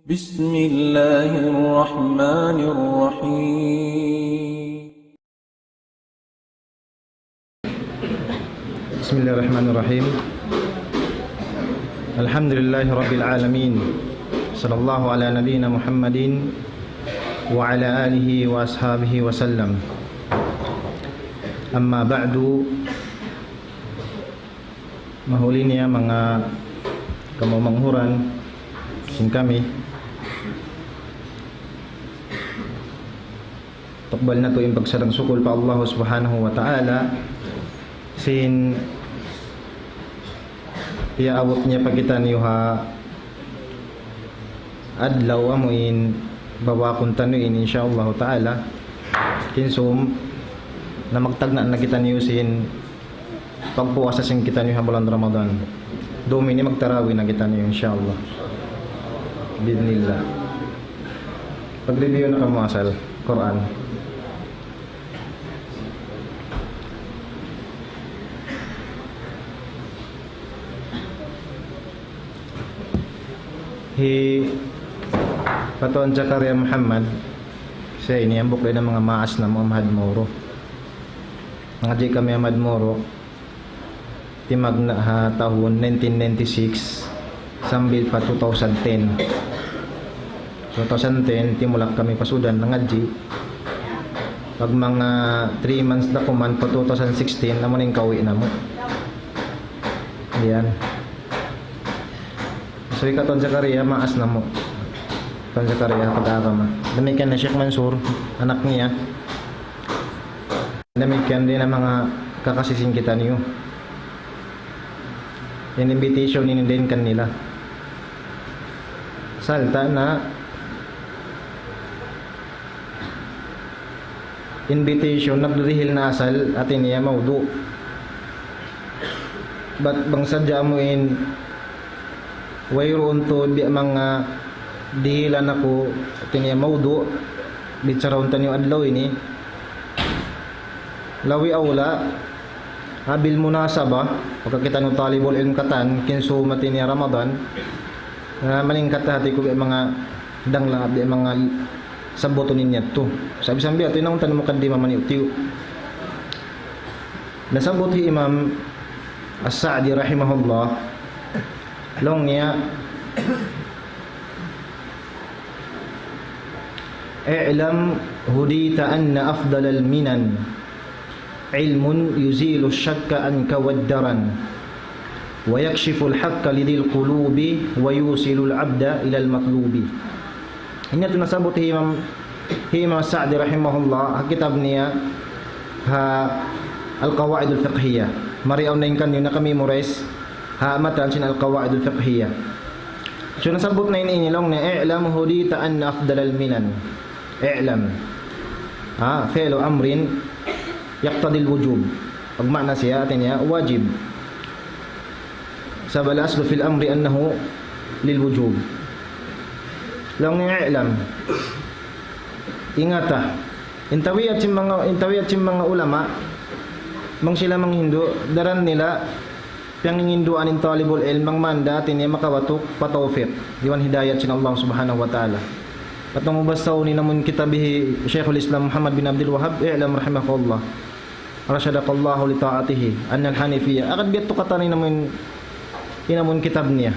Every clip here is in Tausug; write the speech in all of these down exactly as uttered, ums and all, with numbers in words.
بسم الله الرحمن الرحيم. بسم الله الرحمن الرحيم. الحمد لله رب العالمين. صلى الله على نبينا محمد وعلى آله وأصحابه وسلم. أما بعد. Mahuli niya manga kamumanghuran sin kami. Tukbal natu' in pagsarang-sukul pa Allah Subhanahu wa Ta'ala sin piyaabut niya pa kitaniyu ha adlaw amu in bawakun taniyu in, insya Allah Ta'ala. Kinsum na magtagna' na kitaniyu sin pagpuasa sin kitaniyu ha bulan Ramadan. Dum ini magtarawi na kitaniyu, insya Allah. Bi'idhnillah. Pag-review na kamu asal Quran. Hi Patuan Zakaria Muhammad, siya ini hambuuk dayn ha manga maas namu' ha Mahad Moro. Nangadji' kami ha Mahad Moro, timagna' ha tahun nineteen ninety-six sambil pa two thousand ten. Two thousand ten, timulak kami pa Sudan nangadji'. Pag manga three months da kuman pa two thousand sixteen, amu na in kawi' namu'. Yan. So, hi Katuan Zakaria, maas namu'. Katuan Zakaria, pag-agama. Damikkiyan na Sheikh Mansur, anak niya. Damikkiyan dayn ha manga kakasi sin kitaniyu. In invitation ini dayn kanila. Sarta' na invitation, nagdihil na asal, hati niya mawdu'. Bat bang sadja amu in wayruun tuud biya' manga dihilan aku, hati niya mawdu', bicharahun taniyu adlaw ini. Labi awla, ha, bil munasabah, pagka kitaniyu talibul ilm katan, kinsum hati niya Ramadan, na malingkat hati ku biya' manga dangla, biya' manga sabbutun in yadtu. Sa' bisan biya' yadtu, hinangun ta na mukaddima maniyu-tiyu. Nasabbut hi Imam As-Sa'di rahimahullah, laung niya, اعلم هديت أن أفضل المنن علم يزيل الشك عنك والدرن ويكشف الحق لذي القلوب ويوصل العبد إلى المطلوب. Ini yadtu nasabbut hi Imam, hi Imam Sa'di rahimahullah, ha kitab niya, ha Al-Qawaidul Fiqhiyah. Mari awn na in kaniyu naka-memorize, ha matan sin Al-Qawaidul Fiqhiyah. So, nasabbut na ini, ini laung niya, اعلم هديت أن أفضل المنن. اعلم. Ha, فعل أمر يقتضي الوجوب. Pagmaana siya, hati niya, wajib. Sabab الأصل في الأمر أنه للوجوب. Laung niya, اعلم. Ingata. In tabiat sin manga, in tabiat sin manga ulama, bang sila manghindu', daran nila piyanghinduan in talibul ilm, bang man da hati niya makabatuk pa tawfiq, iban hidayat sin Allah Subhanahu wa Ta'ala. At nung basahun in amun kitab hi Shaykhul Islam Muhammad bin Abdul Wahhab, اعلم رحمك الله، أرشدك الله لطاعته، أن الحنيفية. Agad biya' yadtu katan in amun, in amun kitab niya.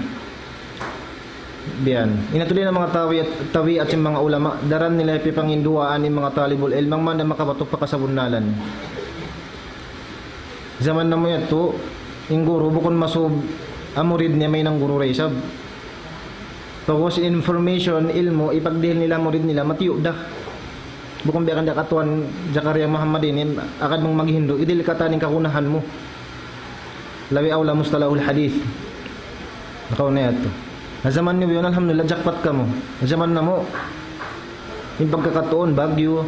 Biya' yan. In yadtu dayn ha manga tabiat, tabiat sin manga ulama, daran nila piyanghinduan in manga talibul ilm, bang man da makabatuk pa kasabunnalan. Jaman namu' yadtu, in guru bukun masub ha murid niya, mahinang guru da isab. Pag'ubus information, ilmu', ipagdihil nila ha murid nila, matiyu' da. Bukun biya' kan da Katuan Zakaria Muhammad ini, agad bang maghindu', idihil katan in kagunahan mu. Labi awla mustalahul hadith. Nakauna yadtu. Na jaman niyu yan, alhamdulillah, jackpot kamu. Na jaman namu', in pagkakadtuun, Baguio,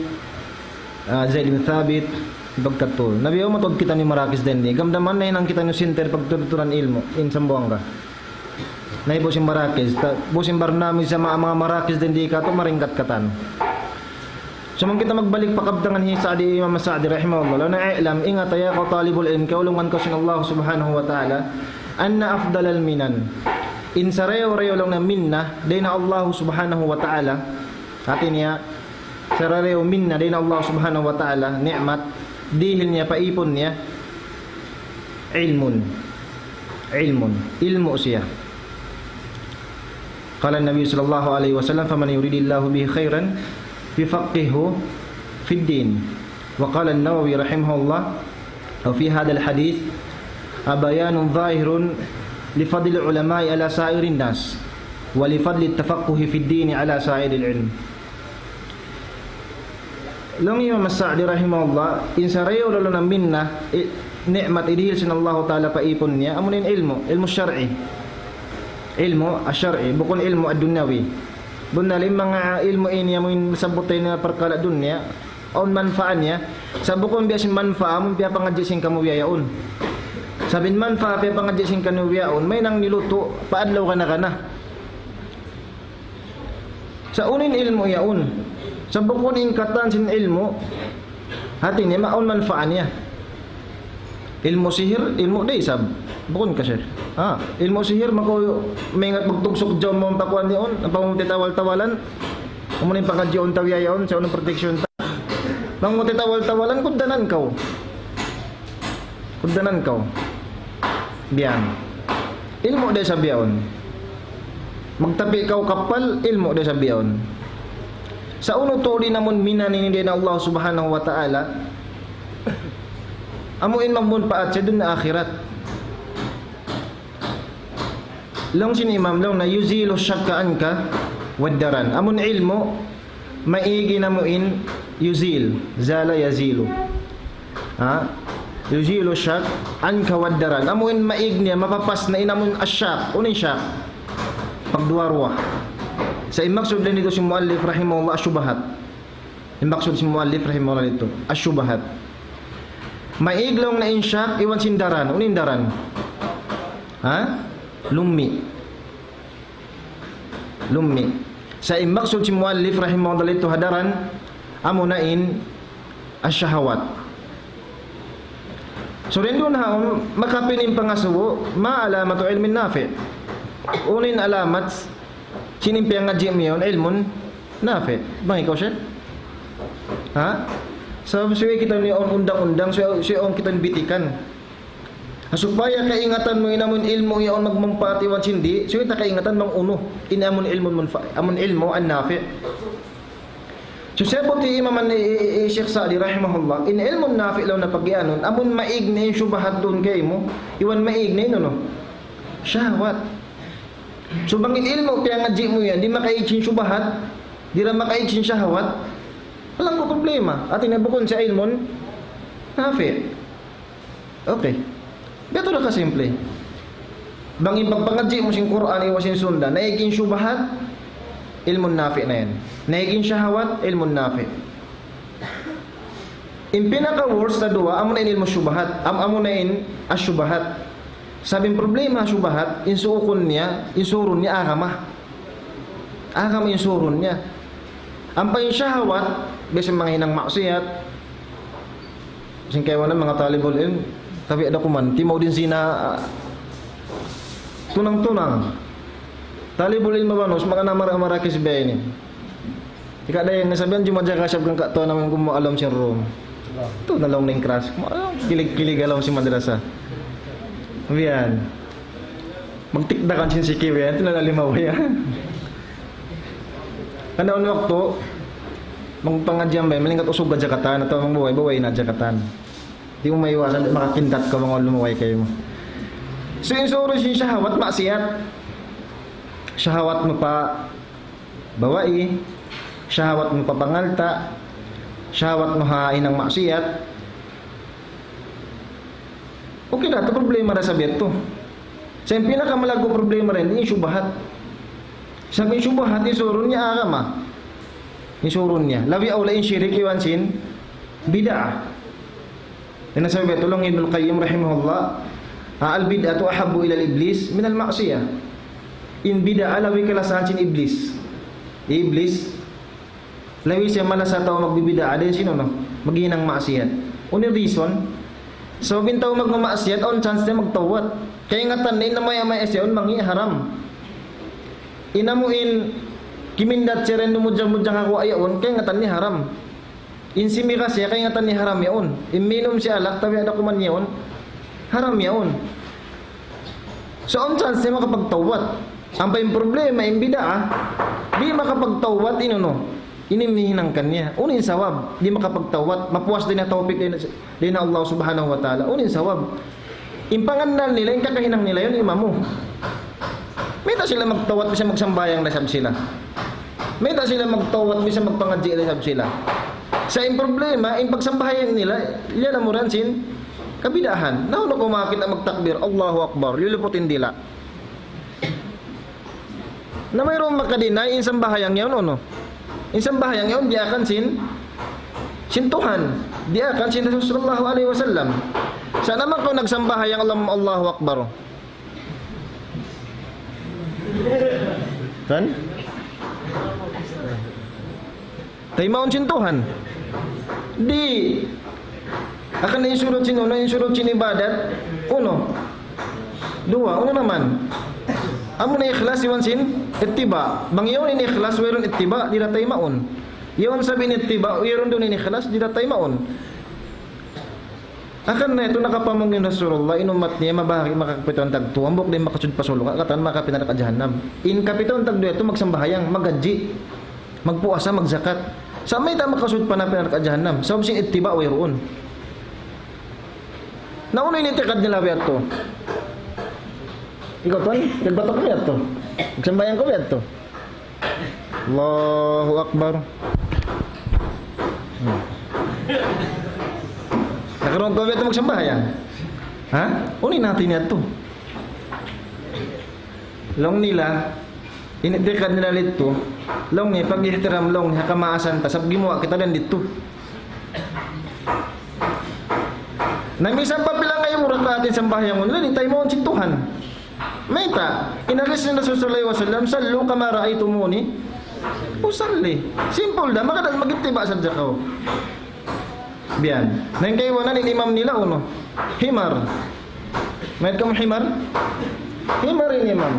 ah, Zaid bin Thabit, in pagkadtuun. Na biya' mataud kitaniyu marakis dayn di. Gamdaman na hinang kitaniyu center pagtuturan ilmu', in Zamboanga. Na hi Boss in marakis, ta-, Boss in barnamij sin manga, manga marakis dayn di katu' maringkat katan. So, bang kita magbalik pa kabtangan hi Sa'di, Imam Sa'di rahimahullah, laung niya اعلم, ingata ya kaw talibul ilm, kaulungan kaw sin Allah Subhanahu wa Ta'ala, أن أفضل المنن. In sarayaw-rayaw laung niya minna dayn ha Allah Subhanahu wa Ta'ala. Hati niya, sarayaw minna dayn ha Allah Subhanahu wa Ta'ala, ni'mat, dihil niya pa īpun niya, ilmun. Ilmun. Ilmu' siya. قال النبي صلى الله عليه وسلم: فمن يرد الله به خيرا يفقهه في الدين. وقال النووي رحمه الله: وفي هذا الحديث بيان ظاهر لفضل العلماء على سائر الناس، ولفضل التفقه في الدين على سائر العلم. Laung Imam As-Sa'di rahimahullah, in sarayaw laung niya minna, i-, ni'mat idihil sin Allahu Ta'ala pa īpun niya, amu in ilmu', ilmu' shar'i. Ilmu' ash-shar'i, bukun ilmu' ad-dunyawi. Bunnal in manga ilmu' ini, amu in sabbut niya parkala' dunya, awn manfaat niya. Sa' bukun biya' sin manfaat, amu in piyapangadji' sin kamu biya' yaun. Sabab in manfaat piyapangadji' sin kamu biya' yaun, mahinang nilutu', pa adlaw kana-kana. Sa' unu in ilmu' yaun? Sa' bukun in katan sin ilmu', hati niya, awn manfaat niya. Ilmu' sihir, ilmu' da isab. Bukun ka, Sheikh? Ha, ilmu' sihir, maku maingat magtugsuk jaw mu pa kuwan yaun, pa mu titawal-tawalan. Amu in pangadji' yaun, tawi yaun, sa' unu protection ta. Bang mu titawal-tawalan, kugdanan kaw. Kugdanan kaw. Biya' yan. Ilmu' da isab yaun. Magtapi' kaw kappal, ilmu' da isab yaun. Sa' unu tuud in amun minna ini dayn ha Allah Subhanahu wa Ta'ala, amu in magmunpaat siya dunya akhirat. Laung sin Imam, laung niya يزيل الشك عنك والدرن. Amun ilmu', maig in amu in يزيل, زال يزيل. Ha? يزيل الشك عنك والدرن. Amu in maig niya, mapapas na in amu in الشك. Unu in شك? Pagduwa-ruwa. Sa' in maksud dayn didtu sin muallif rahimahullah, الشبهات. In maksud sin muallif rahimahullah didtu, الشبهات. Maig laung niya in شك iban sin daran. Unu in daran? Ha? Lummi'. Lummi'. Sa' in maksud sin muallif rahimahullah didtu ha daran, amuna in الشهوات. So, dayn duun ha yaun, makapin in pangasubu, ما علامة علم نافع. Unu in alamat sin in piyangadji' mu yaun, ilmun nafi'. Bang ikaw, Sheikh? Ha? Sa' subay kita' niya awn undang-undang, subay, subay awn kita' bitikan. Supaya kaingatan mu in amun ilmu' yaun magmumpaat iban sin di', subay ta kaingatan bang unu in amun ilmu' munfa-, amun ilmu' an-nafi'. So, sabbut hi Imam an-, hi, hi, hi Sheikh Sa'di rahimahullah, in ilmun nafi' laung niya pag-iyanun, amun maig na in shubahat duun kaymu, iban maig na in unu, shahwat. So, bang in ilmu' piyangadji' mu yan, di' makaig sin shubahat, di' da makaig sin shahwat, walang problema. Hati niya bukun siya ilmun nafi'. Okay. Biya' tu da kasimple. Bang in pagpangadji' mu sin Qur'an iban sin Sunnah, naig in shubahat, ilmun nafi' na yan. Naig in shahawat, ilmun nafi'. In pinaka-worst sa duwa, amuna in ilmu shubahat. Am-, amuna in ash-shubahat. Sabab in problema shubahat, in suukun niya, in surun niya agama. Agama in surun niya. Ampa in shahawat, biya' sin manga hinang maksiyat, sin kaibanan manga talibul ilm, tapi ada kuman, timaw din sina, ah, tunang-tunang. Talibul ilm ba, no, manga namar-, marakis ba ini? Tika da yan, nasabihan, jumajaga siya kan katuan namin kung alam sin room. Tu na laung ning crush. Kilig-kilig alam sin madrasa. Biya' yan. Magtikdakan sin siki, biya' yan. Tu na lima, biya' yan. Kan awn waktu, magpangadji' yan ba, malingkat usug ka jakatan, atawa magbuway-buway na jakatan. Di' mu maiwasan, makakindat kaw bang lumaway kaymu. So, in surun sin shahawat, maksiyat. Shahawat mu pa babai, shahawat mu pa pangalta', shahawat mu ha hinang maksiyat. Okay da, tu problema da isab yadtu. Sa' in pinakamalaggu' problema da in shubahat. Sabab in shubahat, in surun niya agama. In surun niya. Labi awla in shirik iban sin bid'ah. Dayn ha sabab yadtu laung Ibnul Qayyim rahimahullah, "البدعة أحب إلى إبليس من المعصية." In bid'ah labi kalasahan sin Iblis. Iblis, labi siya malasa tau magbibid'ah dayn sin unu, maghinang maksiyat. Unu in reason? Sabab in tau magmamaksiyat, awn chance niya magtawbat. Kaingatan niya, in namaya-maya siya, awn mangi' haram. In amu in kimindat siya dayn ha mudjang-mudjang ha guwa' yaun, kaingatan niya haram. In simiga siya, kaingatan niya haram yaun. In minum siya alak, tabiya' da kuman yaun, haram yaun. So, awn chance niya makapagtawbat. Ampa in problema, in bid'ah, di' makapagtawbat in unu, in hinang kaniya. Unu in sabab, di' makapagtawbat, mapuas dayn ha tawpik dayn, dayn ha Allah Subhanahu wa Ta'ala. Unu in sabab? In pangannal nila, in kakahinang nila yaun, imamu. Mayta' sila magtawbat, bisan magsambahayang da isab sila. Mayta' sila magtawbat, bisan magpangadji' da isab sila. Sa' in problema, in pagsambahayang nila, liyalamuran sin kabid'ahan. Na, unu kaw makakita' magtakbir, Allahu Akbar, liluput in dila'. Na mayroon maka-deny in sambahayang yaun, unu? In sambahayang yaun, diyaakan sin, sin Tuhan. Diyaakan sin Rasul sallallahu alayhi wasallam. Sa' na man kaw nagsambahayang, Allahu, Allahu Akbar. Kan? Taymaun sin Tuhan. Di'. Hangkan na in surut sin unu, in surut sin ibadat, unu. Duwa, unu na man. Amuna ikhlas iban sin ittiba'. Bang yaun in ikhlas, wayruun ittiba', di' da taymaun. Yaun isab in ittiba', wayruun duun in ikhlas, di' da taymaun. Hangkan na yadtu nakapamung in Rasulullah, in ummat niya, mabahagi' makakapituan tagtu, hambuuk da in makasud pa surga', katan makapī ha narka' jahannam. In kapituan tagduwa yadtu magsambahayang, maghajji, magpuasa, magzakat. Sa' mayta' makasud pa narka' jahannam? Sabab sin ittiba' wayruun. Na unu in itikad nila biya' yadtu? Ikaw, tuwan, nagbatuk biya' yadtu. Magsambahayang kaw biya' yadtu. Allahu Akbar. Hmm. Nakaroon kaw biya' yadtu magsambahayang? Ha? Unu in hati niya yadtu? Laung nila, in itikad nila didtu, laung niya, pag-ihtiram, laung niya, ha kamaasan ta, sabab gimuwa' kita dayn didtu. Na misan pa pila ngaibu rakaat in sambahayang nila, di' taymaun sin Tuhan. Mayta', in hadis sin Rasul sallallahu alayhi wasallam, "صلوا كما رأيتموني أصلي." Simple da, maka da mag-ittiba' sadja kaw. Biya' yan. Na in kaibanan in imam nila, unu? Himar. Mayta' kamu himar? Himar in imam.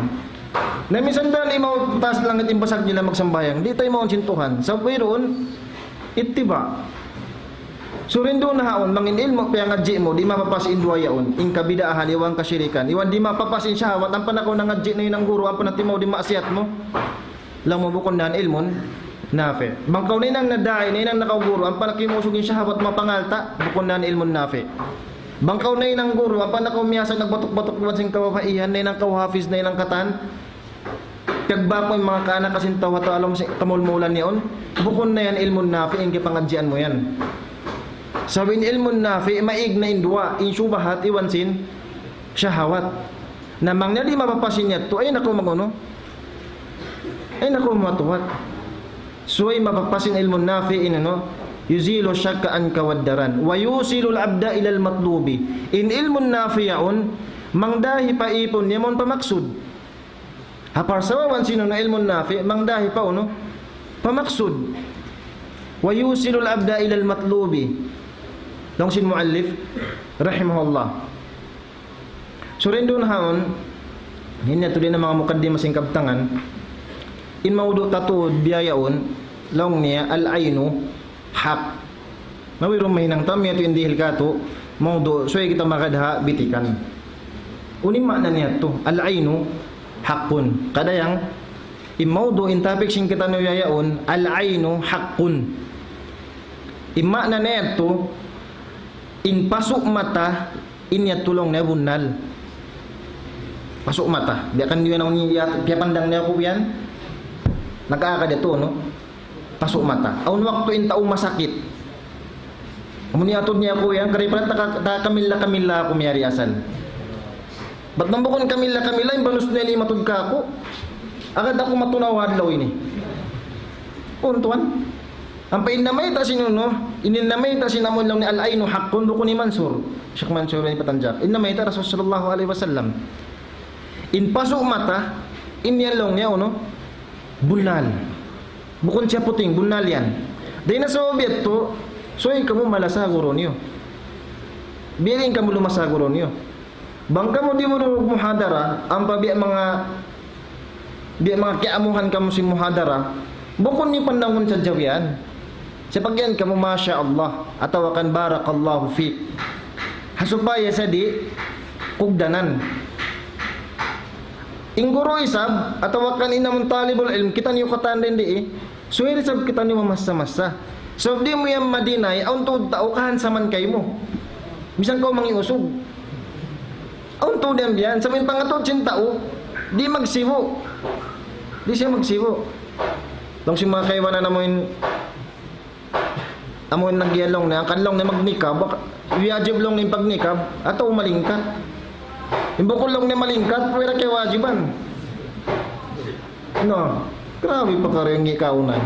Na misan da in imam taas langit in basag nila magsambahayang. Di' taymaun sin Tuhan. Sabab wayruun ittiba'. So, rindu na haun, bang in ilmu' piyangadji' mu, di' mapapas in duwa yaun, in kabid'ahan, iban kasirikan, iban di' mapapas in shahawat, ampa na kaw nangadji' na in guru, ampa na timaud in maksiyat mu. Laung mu bukun na yan ilmun nafi'. Bang kaw nahinang nada'i, nahinang na kaw guru, ampa na kimusug in shahawat mapangalta', bukun na yan ilmun nafi'. Bang kaw nahinang guru, ampa na kaw miyasa nagbatuk-batuk iban sin kababaihan, nahinang kaw hafiz, nahinang katan, piyagbaku in manga kaanak sin tau ha tau ha lawm sin kamulmulan yaun, bukun na yan ilmun nafi', in kiyapangadjian mu yan. Sabab in ilmun nafi', maig na in duwa, in shubahat, iban sin shahawat. Na bang niya di' mapapas in yadtu, ayaw na kaw mag-unu? Ayaw na kaw matuwat. Subay mapapas in ilmun nafi' in unu, يزيل الشك عنك والدرن ويوصل العبد إلى المطلوب. In ilmun nafi' yaun, mangdahi pa ipun niya mawn pa maksud. Ha parsababan sin unu ilmun nafi', mangdahi pa unu, pa maksud. ويوصل العبد إلى المطلوب. Laung sin muallif, rahimahullah. So, rindu na haun, in yadtu dayn ha manga mukaddima sin kabtangan, in maudu' ta tuud biya' yaun, laung niya, العين حق. Na wayruun mahinang tam yadtu in dihil katu', maudu', subay kita magad ha bitikan. Unu in maana niya yadtu, العين حق. Kadayang, in maudu', in topic sin kitaniyu biya' yaun, العين حق. In maana niya yadtu, in pasu' mata, in yadtu laung niya bunnal. Pasu' mata. Biya' kan niyu yan, awn niya, kiyapandang niya aku yan. Nag-aagad yadtu, no? Pasu' mata. Awn waktu in tau masakit. Amu in iyatud niya aku yan, kari pala taka-, taka kamila-kamila aku miyari asal. Bat bang bukun kamila-kamila, in banus niya limatud kaku'. Agad aku matunaw ha adlaw ini. Unu tuwan? Ampa in namayta' sin unu, in namayta' sin amu in laung niya العين حق, bukun hi Mansur. Sheikh Mansur ini Patanjak. In namayta' Rasul sallallahu alayhi wasallam. In pasu' mata, in yan laung niya unu, bunnal. Bukun siya puting, bunnal yan. Dayn ha sabab yadtu, subay kamu malasa guru niyu. Biya' diin kamu lumasa guru niyu. Bang kamu di' mu muhadara, ampa biya' manga Di' manga kiyamuhan kamu sin muhadara, bukun niyu pandangun sadja biyan. Sa' pag yan kamu, "Masha Allah," atawa kan, "Barakallahu fik." Ha supaya sa' di' kugdanan. In guru isab, atawa kan in amun talibul ilm, kitaniyu katan dayn di, eh. Subay isab kitaniyu mamassa-massa. Sabab di' mu yan ma-deny, awn tuud tau kahansaman kaymu. Misan kaw mangi' usug. Awn tuud yan biyan. Sabab in pangatud sin tau, di' magsibu'. Di' siya magsibu'. Laung sin manga kaibanan namu' in, amu in nagyan laung niya, hangkan laung niya magnikab, wajib laung niya in pagnikab, atawa malingkat. In bukun laung niya malingkat, wala' kiyawajiban. No, grabe pa karang ngikaunan.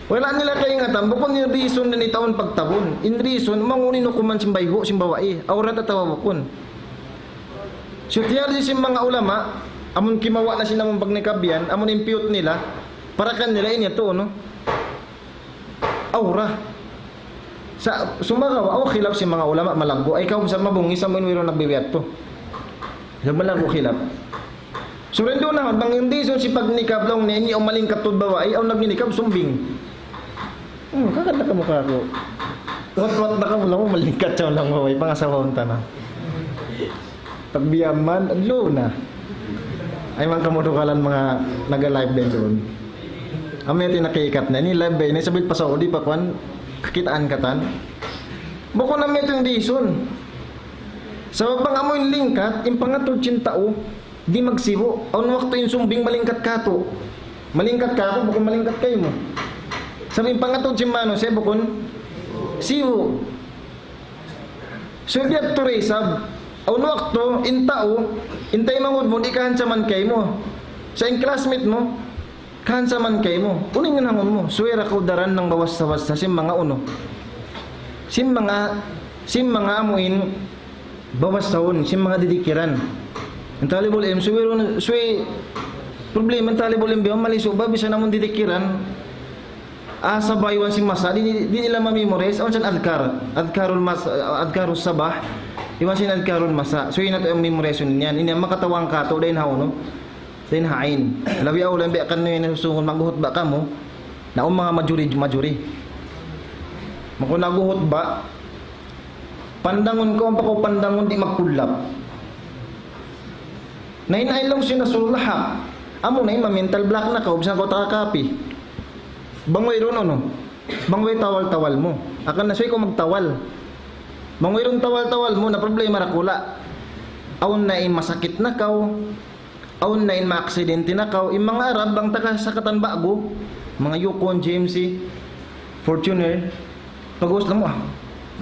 Wala' nila kaingatan, bukun in reason na in tau pagtabun. In reason, bang unu in hukuman sin bayhu', sin babai, awrat atawa bukun. Sutiyar di sin manga ulama, amun kimawa' na sin amun pagnikab yan, amun impute nila, para kanila ini yadtu, no? Awra. Sa', sumagawa', awn khilaf sin manga ulama, malaggu'. Ay, kaw sa mabungis, amun wayruun nagbibiya' yadtu. Sa' malaggu' khilaf. So, duun na, bang in reason sin pagnikab laung niya, ini awn malingkat tuud babai, awn nagnikab, sumbing. Hmm, kakanta kamu kaku'. Wat-wat na kamu laung, malingkat siya laung, babai, pangasawahun ta na. Pagbiya' man, adlaw na. Ay, man kamu dugalan manga naga-live dayn duun. Amu yadtu in nakikat na. Ini live ba ini? Sabil pa Saudi pa kuwan, kakitaan katan. Bukun amu yadtu in reason. Sabab bang amu in lingkat, in pangatud sin tau, di' magsibu'. Awn waktu in sumbing malingkat katu'. Malingkat kaku', bukun malingkat kaymu. Sabab in pangatud sin manusiya' bukun sibu'. So, biya' tu da isab, awn waktu, in tau, in taymanghud mu, di' kahansaman kaymu. Sa' in classmate mu, kahansaman kaymu. Unu in hinangun mu? Subay da kaw daran nang babassa-bassa sin manga unu. Sin manga, sin manga amu in babassahun, sin manga didikiran. In talibul ilm, subay, subay, problema in talibul ilm, biya' malisu' ba, bisan amun didikiran. Asa ba iban sin masa, di', di' nila ma-memorize, awn sin adhkar, adhkarul mas-, adhkarus sabah, iban sin adhkarul masa. So, in yadtu in memorize niyan, in yan makatawang katu', dayn ha unu, dayn ha ain. Labi awla in biya' kaniyu yan, susūngun maghuhutba kamu, na awn manga majuri-majuri. Bang kaw naghuhutba, pandangun kaw, ampa kaw pandangun, di' magkullap. Na in ain laung sin Rasulullah, ha, amu na in ma-mental block na kaw, bisan kaw taga kapi. Bang wayruun unu, bang way tawal-tawal mu. Hangkan na subay kaw magtawal. Bang wayruun tawal-tawal mu, na problema dakula'. Awn na in masakit na kaw, awn na in maaksidente na kaw, in manga Arab, bang taga sakatan ba'gu, manga Yukon, G M C, Fortuner, pag-ubus laung mu, ah,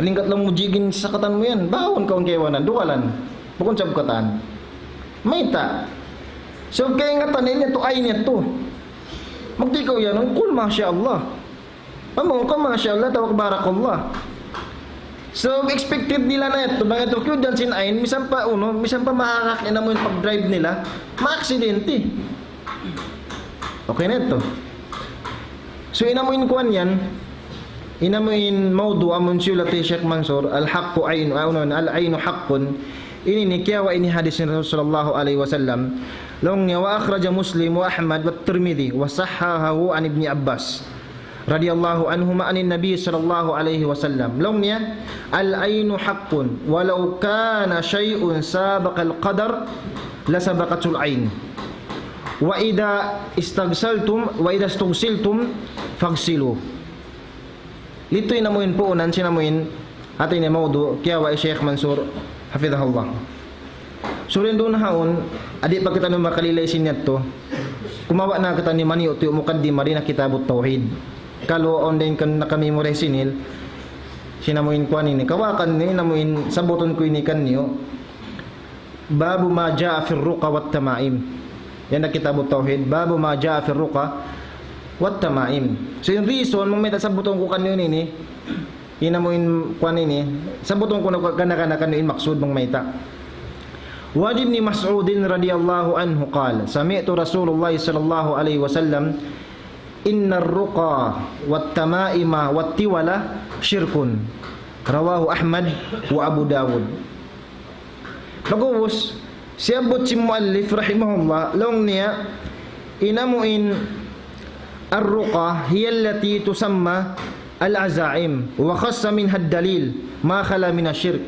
malingkat laung mu jigin sakatan mu yan, bawun kaw in kaibanan, dugalan, bukun sab katan. Mayta'? So, kaingatan niya tu, ain niya tu. Magtikaw yan, qul masha Allah. Amu ka, masha Allah, tawag barakallah. So, expected nila na yadtu, bang yadtu kiyugdan sin ain, misan pa, unu, misan pa maharak in amu in pag-drive nila, maaksidente. Okay na yadtu. So, in amu in kuwan yan, in amu in mawdu' amun siyulat hi Sheikh Mansur, الحق عين، ah, unu, العين حق, ini, ini kiyawa' ini hadis sin Rasul sallallahu alayhi wasallam. Laung niya, وأخرج مسلم وأحمد والترمذي وصححه عن ابن عباس رضي الله عنهما عن النبي صلى الله عليه وسلم. Laung niya, العين حق ولو كان شيء سابق القدر لسبقته العين. وإذا استغسلتم، وإذا استغسلتم فاغسلوا. Yadtu in amu in puunan sin amu in hati niya mawdu', kiyawa' hi Sheikh Mansur, hafidhahullah. So, duun ha yaun, di' pa kitaniyu makalilay sin yadtu. Kumawa' na kitaniyu maniyu'-tiyu' mukaddima dayn ha Kitabut Tawhid. Kalu awn dayn kan naka-memorize sinil, sin amu in kuwan ini. Kawakan ini, in amu in sabbutun ku ini kaniyu. باب ما جاء في الرقى والتمائم. Yan na Kitabut Tawhid, باب ما جاء في الرقى والتمائم. So, in reason, bang mayta' sabbutun ku kaniyu ini, in amu in kuwan ini, sabbutun ku na kana-kana kaniyu in maksud bang mayta'. وعن ابن مسعود رضي الله عنه قال: سمعت رسول الله صلى الله عليه وسلم: إن الرقى والتمائم والتولة شرك. رواه أحمد وأبو داود. Pag-ubus, Siyabbut sin muallif rahimahullah, laung niya, in amu in الرقى هي التي تسمى العزائم، وخص منها الدليل ما خلا من الشرك.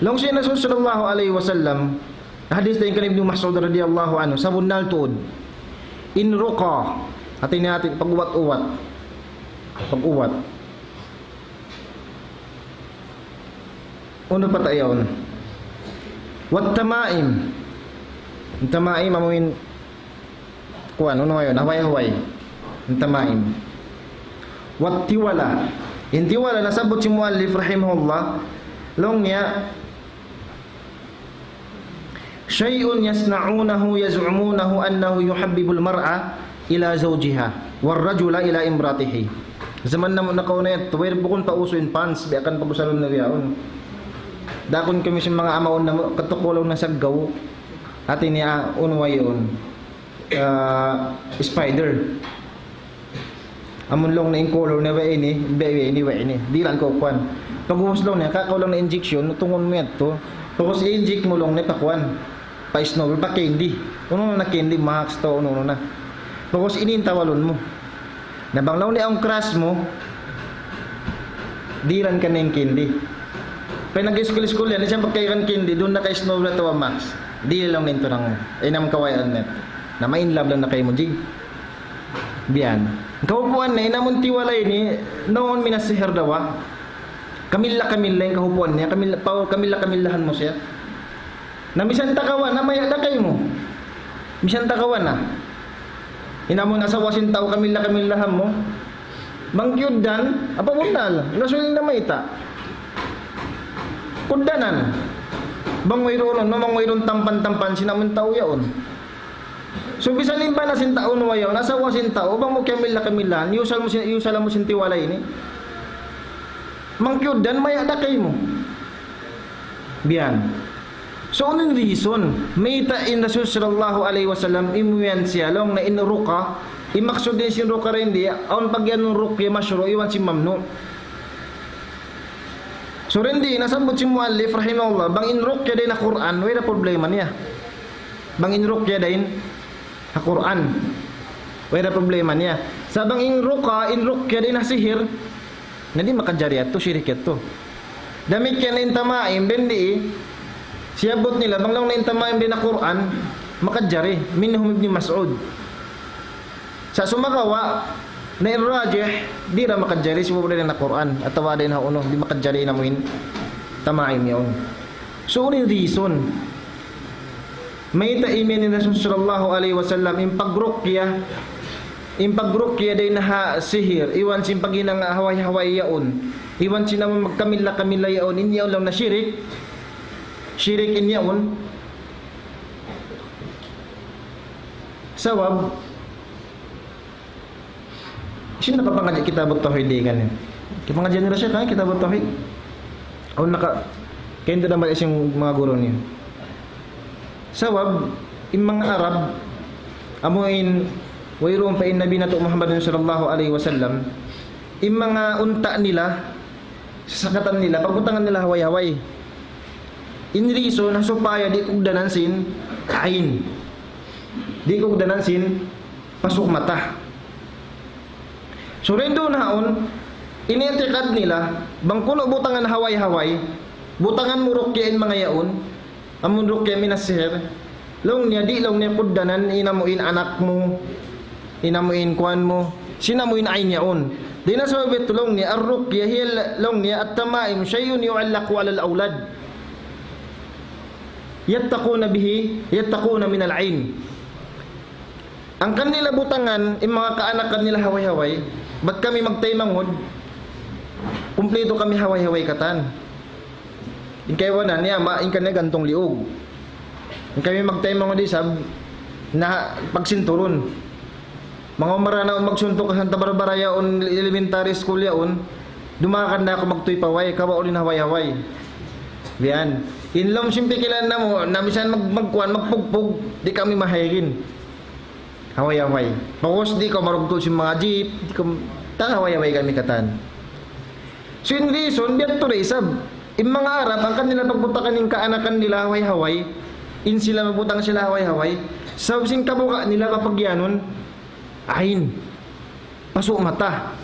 Laung sin Rasul sallallahu alayhi wasallam, hadith dayn kan Ibnu Mas'ud radiyallahu anhu, sabunnal tuud. In ruqa, hati niya hati, pag-uwat-uwat. Pag-uwat. Unu pa ta' yaun? والتمائم. In tamaim, amu in, kuwan, unu yaun, haway-haway. In tamaim. والتولة. In tiwala, nasabbut sin muallif rahimahullah, laung niya, شيء يصنعونه يزعمونه أنه يحبب المرأة إلى زوجها والرجل إلى امرأته. Jaman namu' nakauna yan, tuwir bukun pa usu in pants, biya' kan pag-usalun na biya' yaun. Dakun kami sin manga amaun namu', katukulaw na saggaw. Hati niya, unu way yaun? Ah, spider. Amun laung niya in color niya way ini, way ini, way ini. Dihilan kaw kuwan. Pag'ubus laung niya, kakaw laung niya injection, utungun mu yadtu. Pag'ubus i-inject mu laung niya pa kuwan. Pa snow, pa candy. Unu na candy, Max to, unu, unu na. Pag'ubus ini in tawalun mu. Na bang laung niya awn crush mu, dihilan kaniya in candy. Pag nag-school-school yan, isab pagkay kan candy, duun na kay snow na to, Max. Dihil laung niya in tunang mu. Inam kawayan niya. Na ma-in love laung na kaymu, G. Biya' yan. Kahupuan niya, in amun tiwala ini, نوع من السحر daw. Kamila-kamila in kahupuan niya, kamila, pa-, kamila-kamilahan mu siya. Na misan ta kawan, na maya' da kaymu. Misan ta kawan na. In amun asawa sin tau, kamila-kamilahan mu. Bang kiyugdan, apa bunnal? Rasul na mayta'. Kugdanan. Bang wayruun, no, bang wayruun tampan-tampan sin amun tau yaun. So, bisan in bana sin tau, unu way yaun, asawa sin tau, bang mu kiyamila-kamilahan, iyusal mu sin, iyusal mu sin tiwala ini. Bang kiyugdan, maya' da kaymu. Biya' yan. So, unu in reason? Mayta' in Rasul sallallahu alayhi wasallam, imuyan siya, laung niya in ruqa, in maksud dayn sin ruqa dayn di, awn pag'iyanun ruqya mashru', iban sin mamnu'. So, dayn di, nasabbut sin muallif, rahimahullah, bang in ruqya dayn ha Qur'an, way da problema niya. Bang in ruqya dayn ha Qur'an, way da problema niya. Sa' bang in ruqa, in ruqya dayn ha sihir, na di' makajari yadtu, shirik yadtu. Damikkiyan in tamaim, dayn di, siyabbut nila, bang laung niya in tamaim dayn ha Qur'an, makajari, minhum Ibn Mas'ud. Sa' sumagawa', na in rajih, di' da makajari, sabab dayn ha Qur'an, atawa dayn ha unu, di' makajari in amuin tamaim yaun. So, unu in reason? Mayta' imiyan in Rasul sallallahu alayhi wasallam, in pagruqya, in pagruqya dayn ha sihir, iban sin paghinang haway-haway yaun, iban sin amun magkamila-kamila yaun, in yaun laung niya shirik, shirik in yaun. Sabab, sin nakapangadji' Kitabut Tawhid di' kaniya. Kiyapangadjian nila siya kan Kitabut Tawhid. Awn naka-, kaindu na mali sin manga guru niya. Sabab, in manga Arab, amu in wayruun pa in Nabi natu' Muhammadun sallallahu alayhi wasallam, in manga unta' nila, sasakatan nila, pagbutangan nila haway-haway. In reason, ha supaya di' kugdanan sin ain. Di' kugdanan sin pasuk mata. So, dayn duun haun, in i'tikad nila, bang kunu' butangan haway-haway, butangan mu ruqya in manga yaun, amun ruqya minas sihir, laung niya, di' laung niya kugdanan in amu in anak mu, in amu in kuwan mu, sin amu in ain yaun. Dayn ha sabab yadtu laung niya, الرقية هي ال-, laung niya, التمائم شيء يعلق على الأولاد يتقون به، يتقون من العين. Hangkan nila butangan, in manga kaanakan nila haway-haway, bat kami magtaymanghud, kumpleto kami haway-haway katan. In kaibanan niya, ma-, in kaniya gantung liug. In kami magtaymanghud isab, na pagsinturun. Manga umara na magsuntuk ha Santa Barbara yaun, elementary school yaun, dumagan na aku magtūy pa way, kawa' uli in haway-haway. Biya' yan. In lawm sin pikilan namu', na misan mag-, magkuwan, magpugpug, di' kami mahayagin. Haway-haway. Pag'ubus di' kaw marugtu' sin manga jeep, di' kaw, ta haway-haway kami katan. So in reason, biya' tu da isab. In manga Arab, hangkan nila pagbutakan in kaanakan nila haway-haway, in sila magbutang sila haway-haway, sabab sin kabuga' nila papagiyanun, ain. Pasu' mata.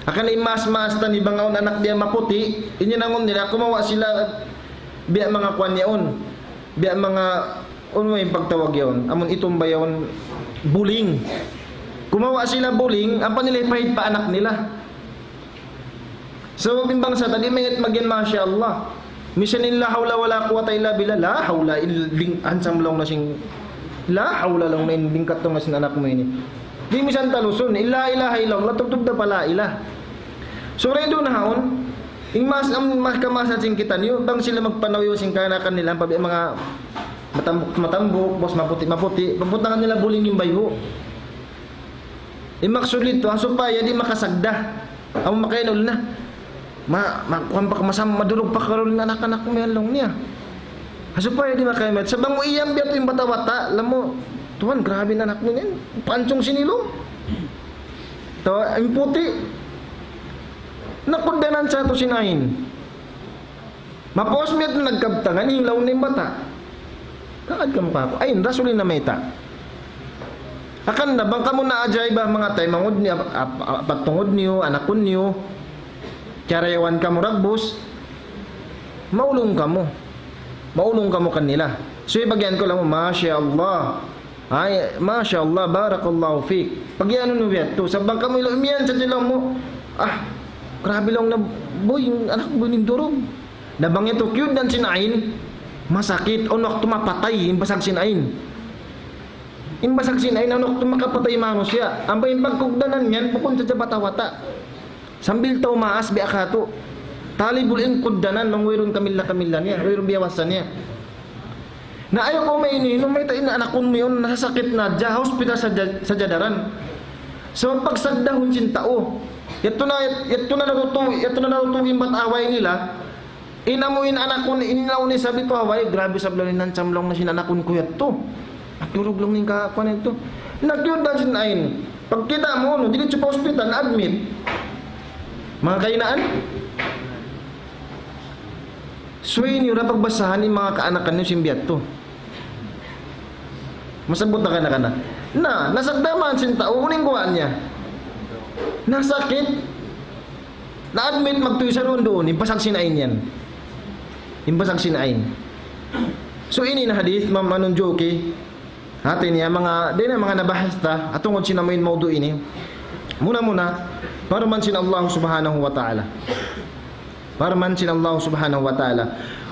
Hangkan in maas-maas taniyu bang awn anak niya maputi', in hinangun nila, kumawa' sila biya' manga kuwan yaun. Biya' manga, unu in pagtawag yaun? Amun itumba yaun, buling. Kumawa' sila buling, ampa nila hipahid pa anak nila. Sabab in bangsa ta di' maingat mag-iyan, masha Allah. Misan in la hawla wala quwwata illa billah, la hawla in ling-, hansam laung na sin, la hawla laung na in lingkat laung na sin anak mu ini. Di' misan talusun, in la ilaha illallah, tubtub da pa la ilah. So, redo na haun, in mas, am, mas kamasan sin kitaniyu, bang sila magpanaw sin kaanakan nila, ampa biya' manga matambuk, matambuk, bus maputi', maputi', pagbutangan nila buling in bayhu'. In maksud nito, ha supaya di' makasagda. Amu makainul na. Ma, ma, kuwan pa, masam, madurug pa kalu in anak-anak mu yan laung niya. Ha supaya di' makainul. Sa' bang mu iyan biya' tu in bata'-bata', laung mu, "Tuwan, grabe in anak mu yan. Pansung sin ilung." Tawa, in puti'. Nakugdanan sa tu sin ain. Mapuas miyat na nagkabtangan, in laung na in bata'. Kaagad kamu kāku'. Ay, Rasul in namayta'. Hangkan na, bang kamu naajaiba manga taymanghud niyu, ap-, ap-, apattungud niyu, anakun niyu, kiyarayawan kamu dagbus, maulung kamu. Maulung kamu kanila. So, ibagian ku laung mu, "Masha Allah." Ay, masha Allah, barakallahu fik. Pagiyanun niyu biya' tu. Sa' bang kamu ilu-, imiyan sa' laung mu, "Ah, grabe laung na, boy, in anak mu in durug." Na bang yadtu kiyugdan sin ain, masakit, awn waktu mapatay, in basag sin ain. In basag sin ain, awn waktu makapatay manusiya'. Ampa in pagkugdanan yan, bukun sadja bata'-bata'. Sambil tau maas biya' katu'. Talibul ilm kugdanan, bang wayruun kamila-kamila niya, wayruun biyawasa niya. Na ayaw kaw maini, nung mayta' in anakun mu yan, nasasakit na, ha hospital sadja, sadja daran. So, pagsagdahun sin tau. Yadtu na, yadtu na natutu-, yadtu na natutu' in bat away nila. In amu in anakun, in laung niya isab tu away, grabe isab laung niya, hansam laung na sin anakun ku yadtu. Nagdurug laung niya in ka-, kuwan yadtu. Nakiyugdan sin ain. Pagkita' mu, unu, diretso pa hospital, na-admit. Manga kahinaan? Suyni niyu ra pagbasahan in manga kaanakan niyu sin biya' tu. Masabbut na kana-kana. Na, nasagda man sin tau, unu in guwa' niya? Nasakit. Na-admit magtuy sa duun-duun, in basag sin ain yan. In basag sin ain. So, ini na hadith, ma-, manunjuki. Hati niya manga, di' na manga nabahas ta, ha tungud sin amu in mawdu' ini. Muna-muna, parman sin Allah Subhanahu wa Ta'ala. Parman sin Allah Subhanahu wa Ta'ala,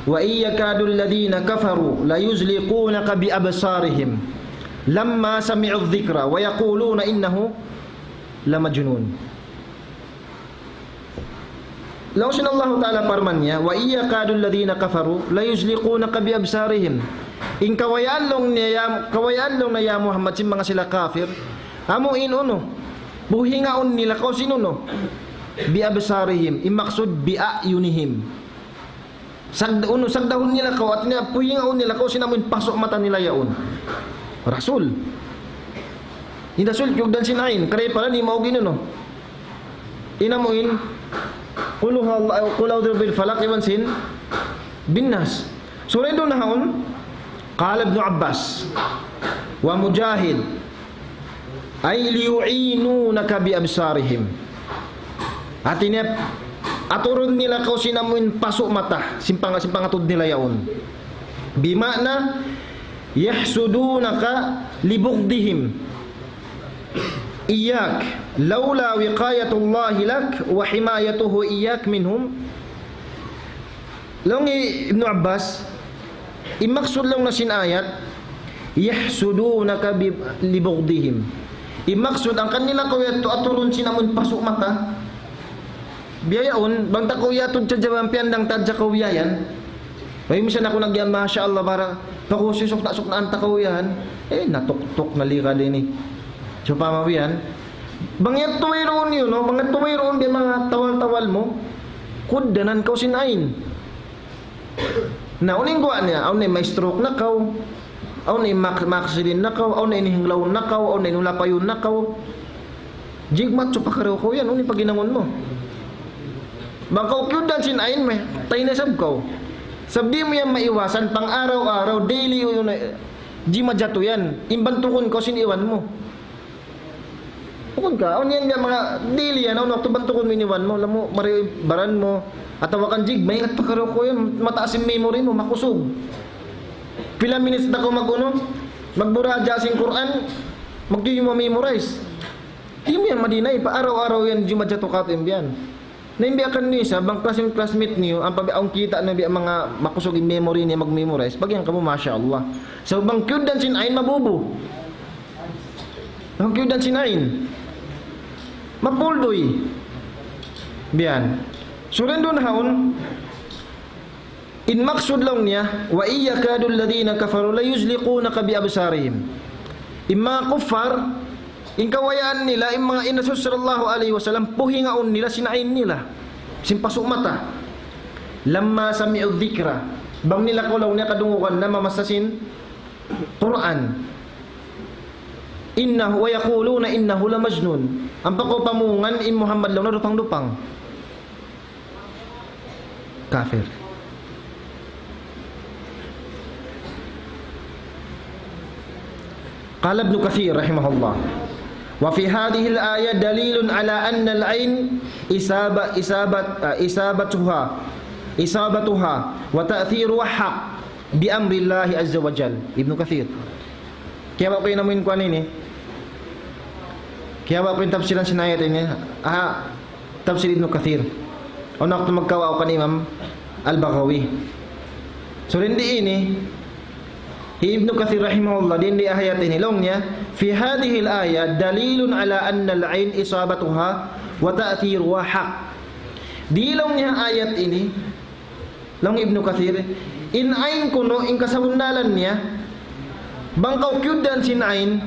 وإن يكاد الذين كفروا ليزلقونك بأبصارهم لما سمعوا الذكر ويقولون إنه لمجنون. Laung sin Allahu Ta'ala parman niya, وإن يكاد الذين كفروا ليزلقونك بأبصارهم. In kabayaan laung niya, ya, kabayaan laung niya ya Muhammad sin manga sila kafir, amu in unu, buhingaun nila kaw sin unu, بأبصارهم, in maksud بأعينهم. Sagda-, unu, sagdahun nila kaw, hati niya, puhingaun nila kaw sin amu in pasu' mata nila yaun. Rasul. In Rasul, kiyugdan sin ain, kari pala ni maugin, unu. In amu in, قل هو الله, قل أعوذ برب الفلق, iban sin, بالناس. Sura in duun na haun, قال ابن عباس ومجاهد، أي ليعينونك بأبصارهم. Hati niya, aturun nila kaw sin amu in pasu' mata, sin pang-, sin pangatud nila yaun. بمعنى يحسدونك لبغضهم إياك، لولا وقاية الله لك وحمايته إياك منهم. Laung hi Ibnu Abbas, in maksud laung na sin ayat, يحسدونك ب-، لبغضهم. In maksud, hangkan nila kaw yadtu aturun sin amun pasu' mata. Biya' yaun, bang ta kaw yatud sadja, bang piyandang ta hadja kaw biya' yan. Way, misan aku nagyan, masha Allah, bara, paku sisuk na suk na anta kaw yan. Eh, natuktuk na ligal ini. Sawpama biya' yan. Bang yadtu wayruun yun, no? Bang yadtu wayruun, biya' manga tawal-tawal mu, kugdanan kaw sin ain. Na, unu in guwa' niya, awn na in ma-stroke na kaw, awn na in mak-, ma-accident na kaw, awn na in hinglawun na kaw, awn na in lapayun na kaw. Jig matsu pa karaw kaw yan, unu in paghinangun mu? Bang kaw kiyugdan sin ain, may, tay na isab kaw. Sabab di' mu yan maiwasan, pang-araw-araw, daily, yun, yun, di' majatu yan. In bantugun kaw sin iban mu. Bukun ka, awn yan, yan manga daily yan, awn waktu bantugun mu in iban mu, laung mu, mari baran mu, atawa kan jig, maingat pa kaw, kuya, mataas in memory mu, makusug. Pila minutes na kaw mag-unu, magburaja sin Qur'an, magtuy mu memorize. Di' mu yan madinay, pa-araw-araw yan, di' majatu katu' in biyan. Na in biya' kaniyu isab, bang classmate, classmate niyu, ampa biya' awn kita' na biya' manga makusug in memory niya mag-memorize, pag yan kamu, masha Allah. So, bang kiyugdan sin ain mabubu. Bang kiyugdan sin ain. Mapulduy. Biyan. So, rin duun haun, in maksud laung niya, وإن يكاد الذين كفروا ليزلقونك بأبصارهم. In manga kuffar, in kabayaan nila, in manga in Rasul sallallahu alayhi wasallam, puhingaun nila sin ain nila. Sin pasu' mata. لما سمعوا الذكر. Bang nila kaw laung niya kadungugan na mamassa sin Qur'an. إنه، ويقولون إنه لمجنون. Ampa kaw pamungan in Muhammad laung niya dupang-dupang. Kafir. قال ابن كثير رحمه الله: وفي هذه الآية دليل على أن العين إصابة، إصابة، آه، إصابتها، إصابتها وتأثيرها حق بأمر الله عز وجل. Ibnu Kathir. Kaya ba kayo namin kuan ini? Kaya ba kayo tafsiran sin ayat ini? Aha, tafsir Ibnu Kathir. Awn waktu magkawa' kan Imam Al-Baghawi. So, di' ini, hi Ibnu Kathir rahimahullah, di' ini ayat ini, laung niya, في هذه الآية دليل على أن العين إصابتها وتأثيرها حق. Di' laung niya ayat ini, laung Ibnu Kathir, in ain kunu', in kasabunnalan niya, bang kaw kiyugdan sin ain,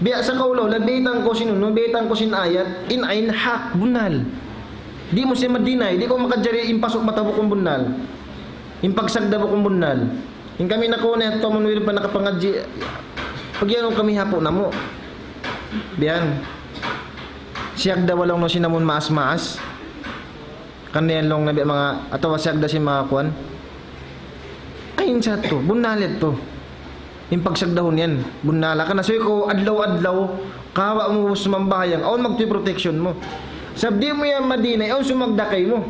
biya' sa kaw laung, labitan ku sin unu, labitan ku sin ayat, in ain hak, bunnal. Di' mu siya madinay, di' kaw makajari in pasu' mata bukun bunnal. In pagsagda bukun bunnal. In kami nakauna yadtu, amun wayruun pa nakapangadji', pag'iyanun kami hapu' namu'. Biyan. Siyagda wala' laung sin amun maas-maas. Kan yan laung na biya' manga, atawa siyagda sin manga kuan. Ain sa yadtu, bunnal yadtu. In pagsagdahun yan, bunnal. Hangkan na, so, ikaw adlaw-adlaw, kawa' mu sumambahayang, awn magtuy protection mu. Sabab di' mu yan madinay, awn sumagda kaymu.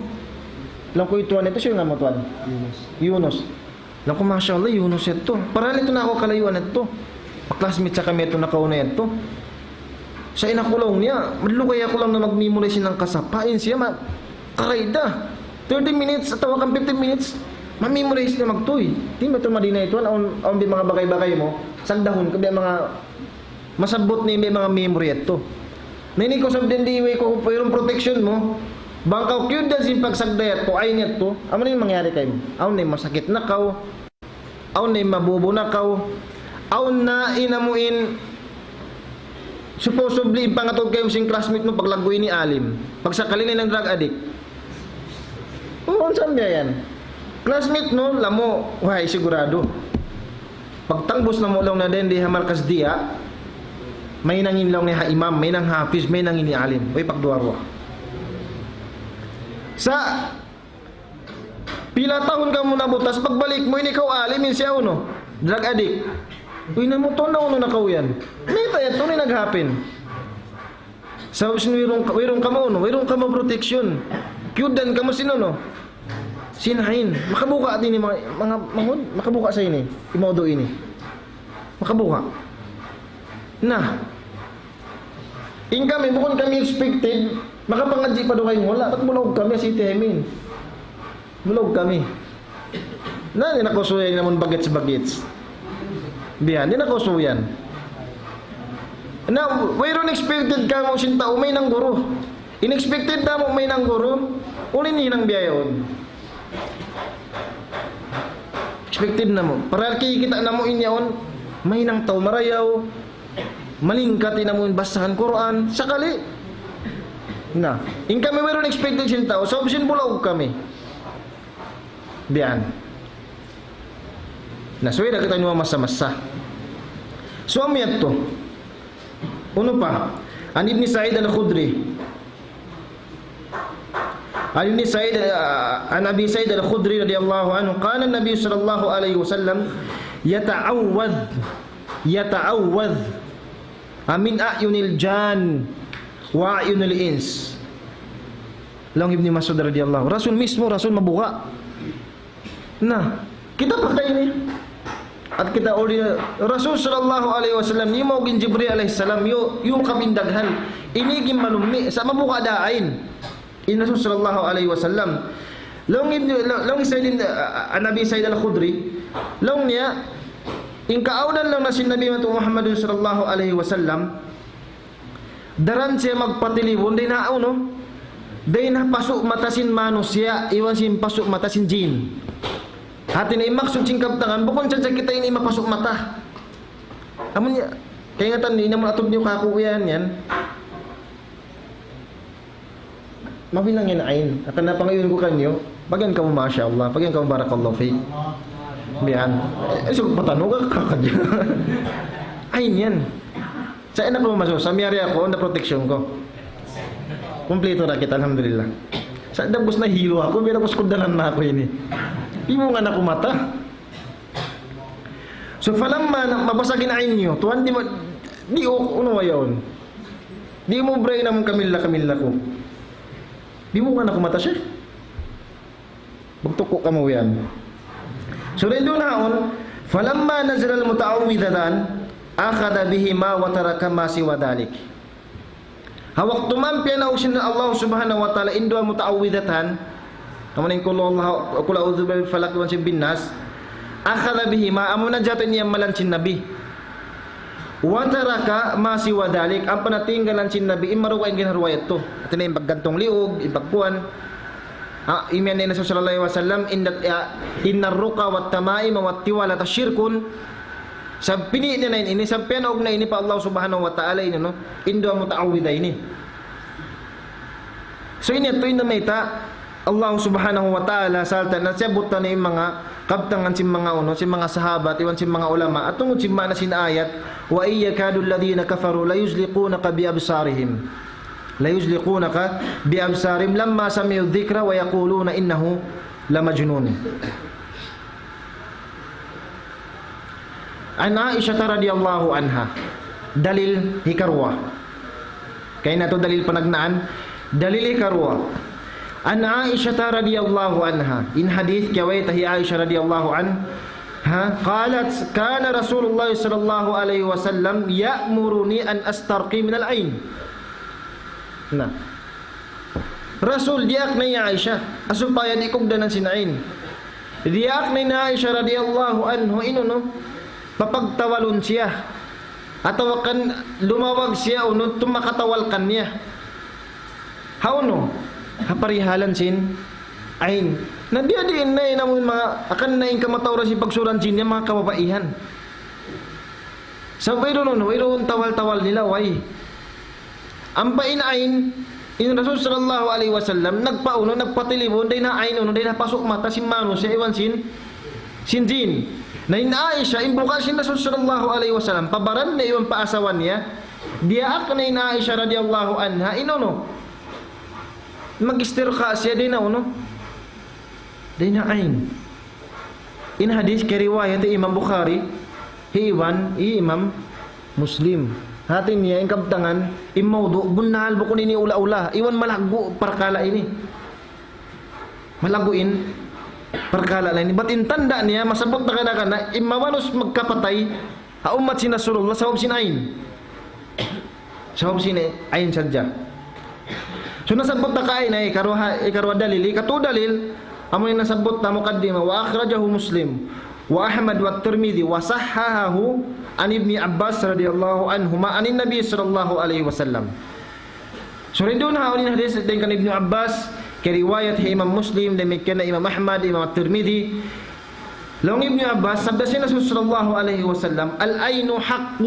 Laung ku, i tuwan yadtu, siyu in ngaran mu, tuwan? Yunus. Yunus. Laung ku, masha Allah, Yunus yadtu. Parahal yadtu na aku kalayuan yadtu. Classmate sa kami yadtu nakauna yadtu. Sa' in aku laung niya, madlugay aku laung na mag-memorize sin hangkasapa', in siya ma-, karayd da. Thirty minutes atawa kan fifteen minutes, ma-memorize niya magtuy. Di' mu yadtu madinay, tuwan, awn, awn biya' manga bagay-bagay mu, sagdahun ka biya' manga masabbut niya in manga memory yadtu. Na ini kaw sabab di' way kaw, wayruun protection mu. Bang kaw kiyugdan sin pagsagda yadtu, ain yadtu, amu na in mangyari kaymu. Awn na in masakit na kaw. Awn na in mabubu na kaw. Awn na in amu in supposedly in pangatud kaymu sin classmate mu paglaggu' ini alim. Pagsakali na in drug addict. Oo, unsa biya' yan? Classmate mu, laung mu, way, sigurado. Pagtangbus namu' laung niya dayn di ha markaz diya, mahinang in laung niya ha imam, mahinang hafiz, mahinang in alim. Way pagduwa-ruwa. Sa' pila tahun kamu nabutas, pagbalik mu, in ikaw alim, in siya unu, drug addict. Uy, namuto na unu na kaw yan. Mayta' yan, unu in nag-happen? Sabab sin wayruun, wayruun kamu unu, wayruun kamu protection. Kiyugdan kamu sin unu, sin ain. Makabuka' di' ini manga, manga, mangud, makabuka' sa ini, in mawdu' ini. Makabuka'. Na. In kami, bukun kami expected, makapangadji' pa dugaing hula', bat bulaug kami, Siti Hemin. Bulaug kami. Na, di' na kaw suyan in amun bagets-bagets. Biya' yan, di' na kaw suyan. Na, wayruun expected kamu sin tau, mahinang guru. In expected namu' mahinang guru, unu in hinang biya' yaun? Expected namu'. Parahal kikita' namu' in yaun, mahinang tau marayaw, malingkat in amun basahan Qur'an, sakali. Na, in kami wayruun expected sin tau, sabab sin bulaug kami. Biya' yan. Na, subay da kitaniyu mamassa-massa. So, amu yadtu. Unu pa? عن أبي سعيد الخدري. عن ابن سعيد، عن أبي سعيد الخدري رضي الله عنه قال النبي صلى الله عليه وسلم: يتعوذ، يتعوذ من أعين الجان وأعين الإنس. Laung Ibni Mas'ud radiyallahu, Rasul mismu, Rasul mabuga'. Na, kita pa kay ini. At kita uli, Rasul sallallahu alayhi wasallam, niyu maugin Jibril alayhi salam, yu, yu kabindaghan. Ini gin malummi, sa' mabuga' da ayn. In Rasul sallallahu alayhi wasallam. Laung Ibn, laung Sayyidin, ah, ah, Nabi Sayyid Al-Khudri, laung niya, in kaawnan laung na sin Nabi Muhammad sallallahu alayhi wasallam, daran siya magpatilibun, dayn ha unu, dayn ha pasu' mata sin manusiya', iban sin pasu' mata sin jin. Hati niya in maksud sin kabtangan, bukun sadja kita ini mapasu' mata. Amun niya, kaingatan niyu, in amun atud niyu kaku' yan, yan. Mabilang yan ayn. Akan na pangayuun ku kaniyu, bagian kamu, masha Allah, bagian kamu, barakallahu fiik. Biya' yan. Eh, so, patanu ka, kakadya. Ayn yan. Sa' ina' ku mamasu, sa' miyari aku, unda protection ku. Kumpleto na kita, alhamdulillah. Sa' dagbus na hilu aku, miyari aku sukuddanan na aku ini. Di' mu nga na kumata. So, falamma na, mabasag in ayn niyu, tuwan di' ma, di' u, unu wa yaun. Di' mu bray na mung kamila-kamila ku. Di' mu nga na kumata, Sheikh. Magtuku' kamu yan. So, dayn duun haun, فلما نزل المتعوذتان أخذ بهما وترك ما سوى ذلك. Ha waktu man piyanaug sin Allah Subhanahu wa Ta'ala in duwa muta'awwidhatan, amu in qul huwallahu, qul a'udhu birabbil falaq iban sin bin nas, akhadha bihima, amu na jatu in iyamalan sin Nabi. Wa taraka ma siwa dhalik, ampa na tinggalan sin Nabi, in maruwa in ginharuwa yadtu. Hati niya in paggantung liug, in pagkuwan. Ha, imiyan na in Rasul sallallahu alayhi wasallam, inna, ya, innar ruqa wat tamaima wat tiwalata shirkun. Sa' pini' niya na ini, sa' piyanaug na ini pa Allah Subhanahu wa Ta'ala ini, no? In duwa muta'awwidha ini. So, ini yadtu in namayta' Allah Subhanahu wa Ta'ala, sarta' na siyabbut na in manga kabtangan sin manga unu, sin manga sahabat, iban sin manga ulama. At tungud sin maana sin ayat, وإن يكاد الذين كفروا ليزلقونك بأبصارهم. ليزلقونك بأبصارهم لما سمعوا الذكر ويقولون إنه لمجنون. عن عائشة رضي الله عنها. Dalil hikaruwa. Kay na tu dalil panagnaan. Dalil hikaruwa. عن عائشة رضي الله عنها. In hadith kiyawayta hi Aisha radiyallahu anha. قالت: كان رسول الله صلى الله عليه وسلم يأمرني أن أسترقي من العين. Na. Rasul, diyaak na hi Aisha, supaya di' kugdanan sin ayn. Diyaak na hi Aisha radiyallahu anha, in unu, papagtawalun siya. Atawa kan lumawag siya, unu, tumakatawal kaniya. Ha unu, ha parihalan sin ayn. Na biya' diin na in amun manga, akan na in kamatauran sin pagsuran jin niya, manga kababaihan. Sa' wayruun, wayruun tawal-tawal nila, way. Ampa in ayn, in Rasul sallallahu alayhi wasallam, nagpaunu, nagpatilibun, dayn ha ayn unu, dayn ha pasu' mata sin manusiya' iban sin, sin jin. Na in Aisha, in buka' sin Rasul sallallahu alayhi wasallam, pa baran niya iban pa asawa niya, diyaak na in Aisha radiyallahu anha, in unu, mag-istirqa siya dayn ha unu, dayn ha ayn. In hadith kiyariwayat hi Imam Bukhari, hi iban, hi Imam Muslim. Hati niya in kabtangan, in mawdu', bunnal bukun ini ula-ula, iban malaggu' parkala' ini. Malaggu' in parkala' ini. Bat in tanda' niya, masabbut na kana-kana, in mamanus magkapatay, ha ummat sin Rasulullah, sabab sin ayn. Sabab sin ayn sadja. So, nasabbut na kaina, ikaruwa, ikaruwa dalil, ikatu dalil, amu in nasabbut na mukaddima, وأخرجه مسلم وأحمد والترمذي وصححه عن ابن عباس رضي الله عنهما عن النبي صلى الله عليه وسلم. So, dayn duun ha unu in hadith dayn kan Ibnu Abbas, kiyariwayat hi Imam Muslim, damikkiyan Imam Ahmad, Imam At-Tirmidhi. Laung Ibnu Abbas, sabda sin Rasul sallallahu alayhi wasallam, العين حق.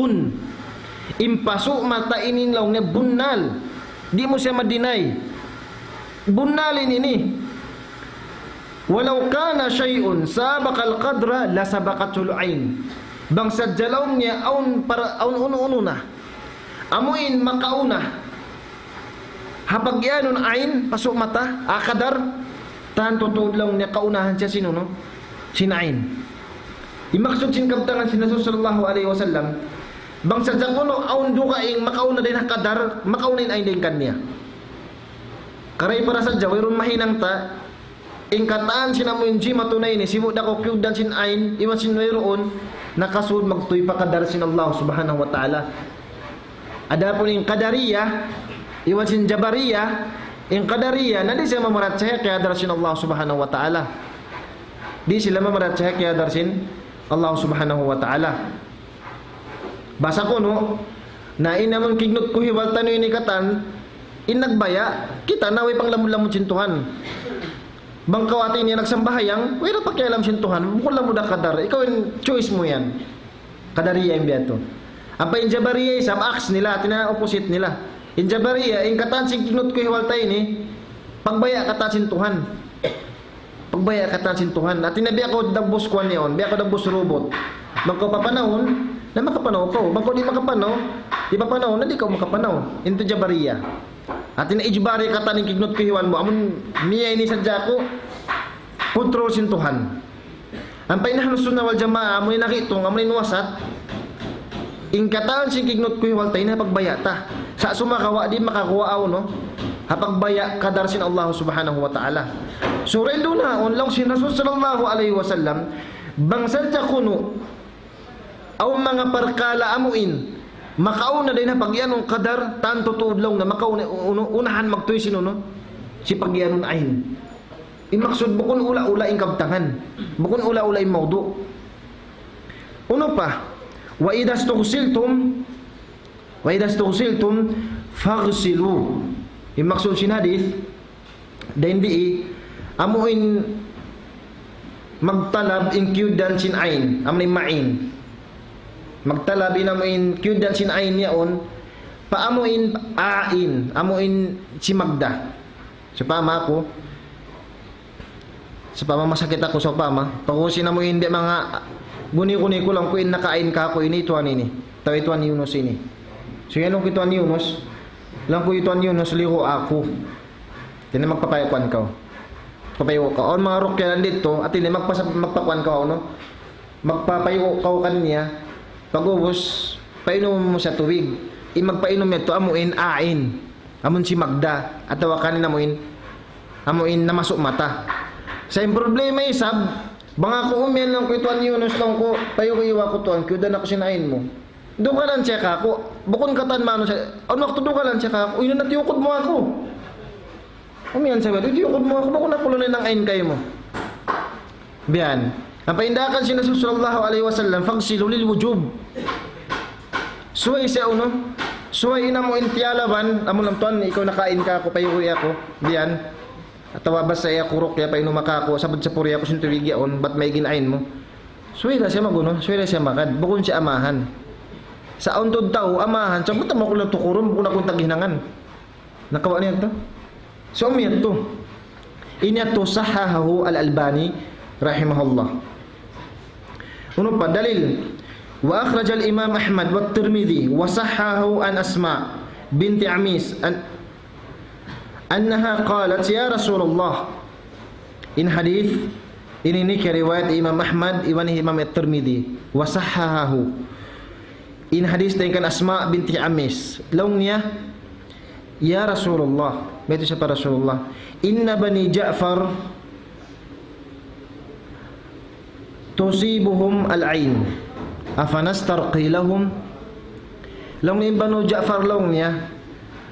In pasu' mata ini laung niya bunnal. Di' mu siya ma-deny. Bunnal ini ini. ولو كان شيء سابق القدر لسبقته العين. Bang sadja laung niya awn para, awn unu-unu na. Amu in makauna. Ha pagiyanun ain, pasu' mata, ha qadar, tantu tuud laung niya kaunahan siya sin unu, sin ain. In maksud sin kabtangan sin Rasul sallallahu alayhi wasallam, bang sadja kunu' awn dugaing makauna dayn ha qadar, makauna in ain dayn kaniya. Karay para sadja, wayruun mahinang ta, in katan sin amu in jimatu na ini, sibu' da kaw kiyugdan sin ain, iban sin wayruun, nakasud magtuy pa qadar sin Allah subhanahu wa ta'ala. Adapun in Qadariyah, iban sin Jabariyah, in Qadariyah, na di' sila mamarachaya kiyadar sin Allah subhanahu wa ta'ala. Di' sila mamarachaya kiyadar sin Allah subhanahu wa ta'ala. Basa kunu', na in amun kignut kuhiwal taniyu ini katan, in nagbaya', kita' na way panglamud-lamud sin Tuhan. Bang kaw hati niya nagsambahayang, way ra pakialam sin Tuhan, bukun lamud ha qadar, ikaw in choice mu yan. Qadariyah in biya' yadtu. Ampa in Jabariyah isab, aks nila, hati niya opposite nila. In Jabariyah, in katan sin kignut kuhiwal ta ini, pagbaya' katan sin Tuhan. Pagbaya' katan sin Tuhan. Hati niya biya' kaw dagbus kuwan yaun, biya' kaw dagbus robot. Bang kaw papanawun, na makapanaw kaw. Bang kaw di' makapanaw, di' papanaw, na di' kaw makapanaw. In yadtu Jabariyah. Hati niya ijbari katan in kignut kuhiwal mu. Amun niya ini sadja aku, control sin Tuhan. Ampa in Ahlus Sunnah wal Jamaah, amu in nakitung, amu in wasat, in katan sin kignut kuhiwal ta ini pagbaya' ta. Sa' sumagawa' di' makaguwa' awn, no? Ha pagbaya' qadar sin Allah subhanahu wa ta'ala. So, rindu na, awn laung sin Rasul sallallahu alayhi wasallam, bang sadja kunu', awn manga parkala' amu in, makauna dayn ha pagiyanun qadar, tantu tuud laung niya, makauna, unu-, unahan magtuy sin unu, sin pagiyanun ain. In maksud bukun ula-ula in kabtangan. Bukun ula-ula in mawdu'. Unu pa? وإذا استغسلتم، وإذا استغسلتم فاغسلوا. In maksud sin hadith, dayn di, amu in magtalab in kiyugdan sin ain, amu in ma'in. Magtalab in amu in kiyugdan sin ain yaun, pa amu in ain, amu in simagda. Sawpama aku, sawpama masakit aku, sawpama, pag-ubus in amu in biya' manga guni-guni ku laung ku in nakaain kāku' ini, hi Tuan ini. Atawa hi Tuan Yunus ini. So, yan laung ku hi Tuan Yunus, laung ku hi Tuan Yunus, ligu' aku. Hati niya magpapayu' kuwan kaw. Papayu' kaw. Awn manga ruqya didtu, hati niya magpasa-, magpakuwan kaw, no? Magpapayu' kaw kaniya. Pag-ubus, painumun mu siya tubig. In magpainum yadtu amu in ain. Amu in simagda, atawa kan in amu in, amu in namasu' mata. Sa' in problema isab, bang aku umiyan laung ku hi Tuan Yunus laung ku, payuyu aku Tuan, kiyugdan aku sin ain mu. Dugalan siya kāku', bukun katan manusiya', awn waktu dugalan siya kāku', uy, na tiyukud mu aku. Umiyan siya, tiyukud mu aku, bukun aku laung in ain kaymu. Biya' yan. Ampa in daakan sin Rasul sallallahu alayhi wasallam, فاغسلوا للوجوب. Subay siya unu, subay in amu in tiyalaban, amu laung Tuan, ikaw nakaain kāku', payuyu aku, biya' yan. Atawa basa aku ruqya, painuma kāku', sabab sapuri aku sin tubig yaun, bat maig in ain mu. Subay da siya mag-unu, subay da siya magad, bukun siya amahan. Sa' awn tuud tau, amahan, sa' buta mo aku lang tukurun, bukun aku in taghinangan. Nakawa' niya yadtu? So, amu yadtu. In yadtu صححه الألباني رحمه الله. Unu pa, dalil. وأخرج الإمام أحمد والترمذي وصححه عن أسماء بنت عميس أن-، أنها قالت: يا رسول الله. In hadith, ini, ini kiyariwayat Imam Ahmad, iban Imam At-Tirmidhi. وصححه. In hadith dayn kan Asma binti Umays. Laung niya, يا رسول الله, mayta' siya pa Rasulullah, إن بني جعفر تصيبهم العين أفنسترقي لهم؟ Laung niya in Banu Ja'far laung niya,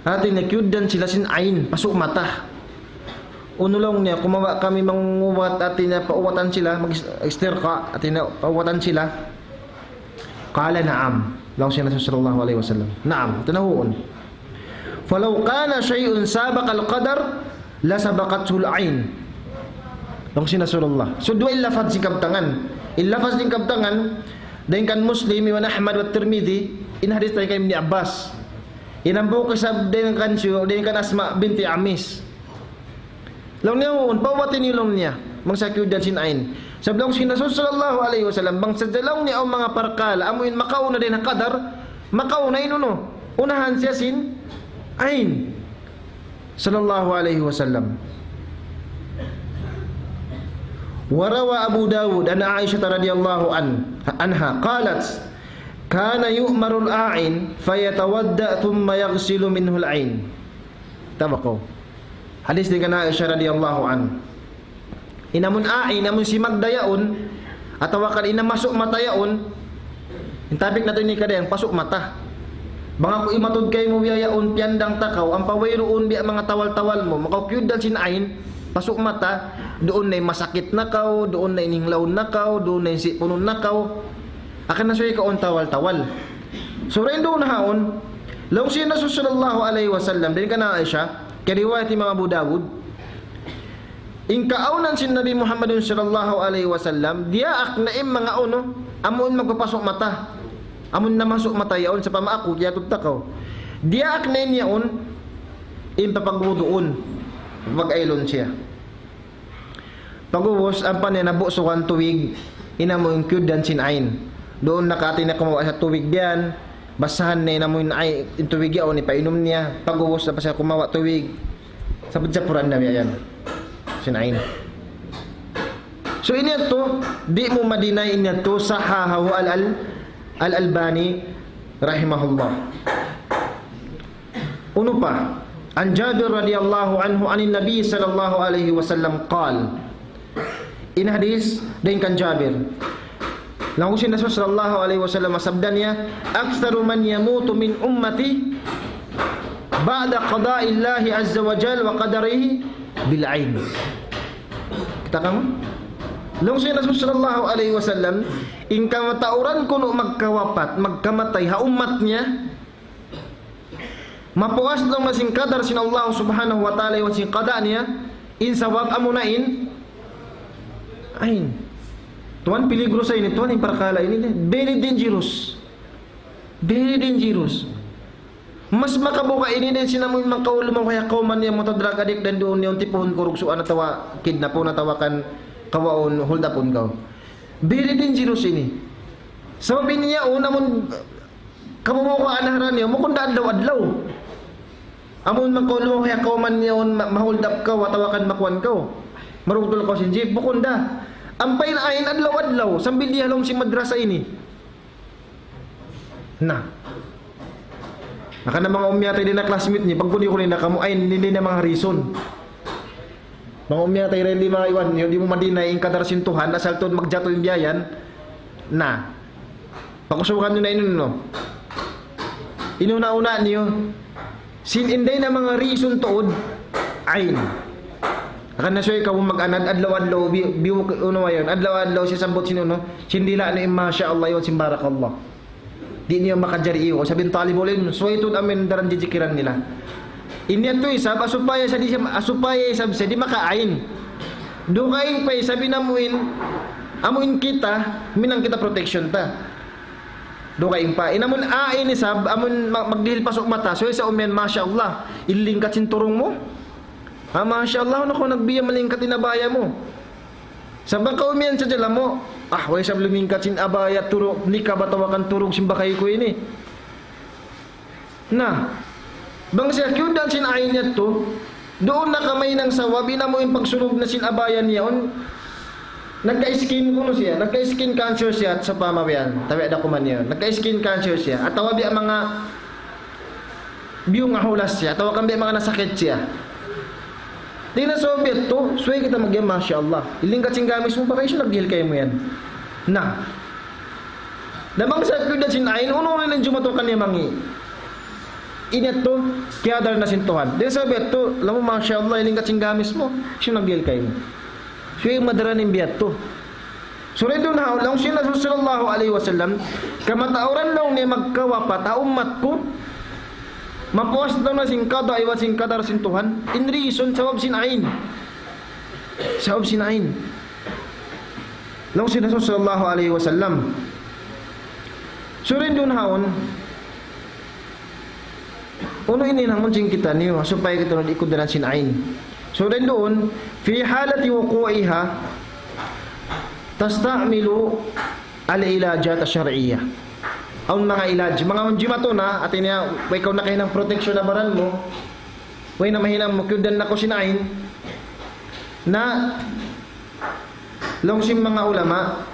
hati niya kiyugdan sila sin ain, pasu' mata. Unu laung niya, kumawa' kami mangubat, hati niya paubatan sila, mag-istirqa, hati niya paubatan sila. قال: نعم. Laung sin Rasul sallallahu alayhi wasallam. Naam, hati niya huun. فلو كان شيء سابق القدر لسبقته العين. Laung sin Rasulullah. So, duwa in lafaz sin kabtangan. In lafaz sin kabtangan, dayn kan Muslim, iban Ahmad, wa Tirmidhi, in hadith dayn kan Ibn Abbas. In hambuuk isab dayn kan siyu, dayn kan Asma binti Umays. Laung niya, huun, paubati niyu laung niya, bang siya kiyugdan sin ain. Sabab laung sin Rasul sallallahu alayhi wasallam, bang sadja laung niya awn manga parkala', amu in makauna dayn ha qadar, makauna in unu, unahan siya sin ain. صلى الله عليه وسلم. وروى أبو داود عن عائشة رضي الله عن-، عنها قالت: كان يؤمر الأعين فيتوضأ ثم يغسل منه العين. Tabakaw. Hadis dayn kan Aisha radiyallahu anha. In amun a'in, in amun simagda yaun, atawa kan in amun pasu' mata yaun, in topic natu' ini kadayan, pasu' mata. Bang aku imatud kaymu biya' yaun, piyandang ta kaw, ampa wayruun biya' manga tawal-tawal mu, makaw kiyugdan sin ain, pasu' mata, duun na in masakit na kaw, duun na in hinglawun na kaw, duun na in sipunun na kaw. Hangkan na subay kaw tawal-tawal. So, dayn duun haun, laung sin Rasul sallallahu alayhi wasallam, dayn kan Aisha, kariwayat Imam Abu Dawud, in kaawnan sin Nabi Muhammadun sallallahu alayhi wasallam, diyaak na in manga unu, amun magpapasu' mata. Amun namasu' mata yaun, sawpama aku, kiyatud ta kaw. Diyaak na in yaun, in papagwuduun, pag-ailun siya. Pag'ubus, ampa niya nabusugan tubig, in amun kiyugdan sin ain. Duun na kati' na kumawa' sa tubig diyan, basahan niya in amun ain, in tubig yaun, ipainum niya. Pag'ubus, ampa siya kumawa' tubig, sabut-sapuran na biya' yan. Sin ain. So, ini yadtu, di' mu ma-deny ini yadtu, صححه ال-، ال-، الألباني رحمه الله. Unu pa? عن جابر رضي الله عنه عن النبي صلى الله عليه وسلم قال. In hadis dayn kan Jabir. Laung sin Rasul sallallahu alayhi wasallam, sabda niya, أكثر من يموت من أمتي بعد قضاء الله عز وجل وقدره بالعين. Kita' kamu? Laung sin Rasul sallallahu alayhi wasallam, in kamatauran kunu' magkawapat, magkamatay ha ummat niya, mapuas laung niya sin kadar sin Allah subhanahu wa ta'ala iban sin qada niya, in sabab amuna in ain. Tuwan, peligro sa ini, tuwan, in parkala' ini, very dangerous. Very dangerous. Mas makabuka' ini dayn sin amun manga kauluman kaya kawman niya, manga drug addict, dayn duun niya, tipuhun, kurugsuan, atawa kidnapun, atawa kan kawaun, hold upun kaw. Very dangerous ini. Sabab ini yaun, amun kabubukaan na haran niya, bukun da adlaw-adlaw. Amun manga kauluman kaya kawman niya yaun, ma-, ma-hold up kaw, atawa kan makuan kaw. Marugtul kaw sin jeep, bukun da. Ampa in ain adlaw-adlaw, sambil di ha lawm sin madrasa ini. Na. Hangkan na manga ummi yatay dayn ha classmate niya, pagkuni-kuni na kamu, ain, di' na manga reason. Manga ummi yatay dayn di' manga iwan, di' mu ma-deny in kadar sin Tuhan, asal tuud magjatu in biya' yan. Na. Pakusugan niyu na inu, no? Inu na una niyu, sin in dayn ha manga reason tuud, ain. Hangkan na subay kamu mag-anad, adlaw-adlaw, bi-, bi-, unu yan, adlaw-adlaw siya sabbut sin unu, sin dila' niyu in masha Allah, iban sin barakallah. Di' niyu makajari iyu, sabab in talibul ilm, subay tuud amu in daran jijikiran nila. Ini yadtu isab, supaya sa di' siya, supaya isab sa di' makaain. Dugaing pa isab in amu in, amu in kita, minang kita protection ta. Dugaing pa. In amun ain isab, amun ma-, magdihil pasu' mata. So, isa umiyan, masha Allah. In lingkat sin turung mu. Ah, masha Allah, naku, nagbiya' malingkat in abaya mu. Sabab kaw umiyan sa jalamu. Ah, way isab lumingkat sin abaya, turug, nikab atawa kan turug sin bakai ku ini. Na, bang siya kiyugdan sin ain yadtu, duun na kamay nang sabab, in amu in pagsulug na sin abaya niya yaun, nagka-skin kunu' siya, nagka-skin cancer siya, sawpama biya' yan, tabi' da kuman niya yaun, nagka-skin cancer siya, atawa biya' manga biyung ha hulas siya, atawa kan biya' manga nasakit siya. Di' na sabab yadtu, subay kita mag-, masha Allah. In lingkat sin gamis mu, baka isu nagdihil kaymu yan. Na. Na bang sa kiyugdan sin ain, unu-unu in jumatu kaniya mangi'. Ini yadtu, kiyadar na sin Tuhan. Di' na sabab yadtu, laung mu, masha Allah, in lingkat sin gamis mu, isu nagdihil kaymu. Subay madaran in biya' yadtu. So, dayn duun ha, laung sin Rasul sallallahu alayhi wasallam, kamatauran laung niya magkawapat ha ummat ku, mapuas laung niya sin qada iban sin qadar sin Tuhan, in reason sabab sin ain. Sabab sin ain. Laung sin Rasul sallallahu alayhi wasallam. So, dayn duun haun, unu ini in amun sin kitaniyu, supaya kita di' kiyugdan sin ain. So, dayn duun, في حالة وقوعها تستعمل العلاجات الشرعية. Awn manga ilaj, manga awn jimatu na, hati niya, way kaw nakahinang protection ha baran mu, Way na mahinang mu kiyugdan na kaw sin ain. Na, laung sin manga ulama,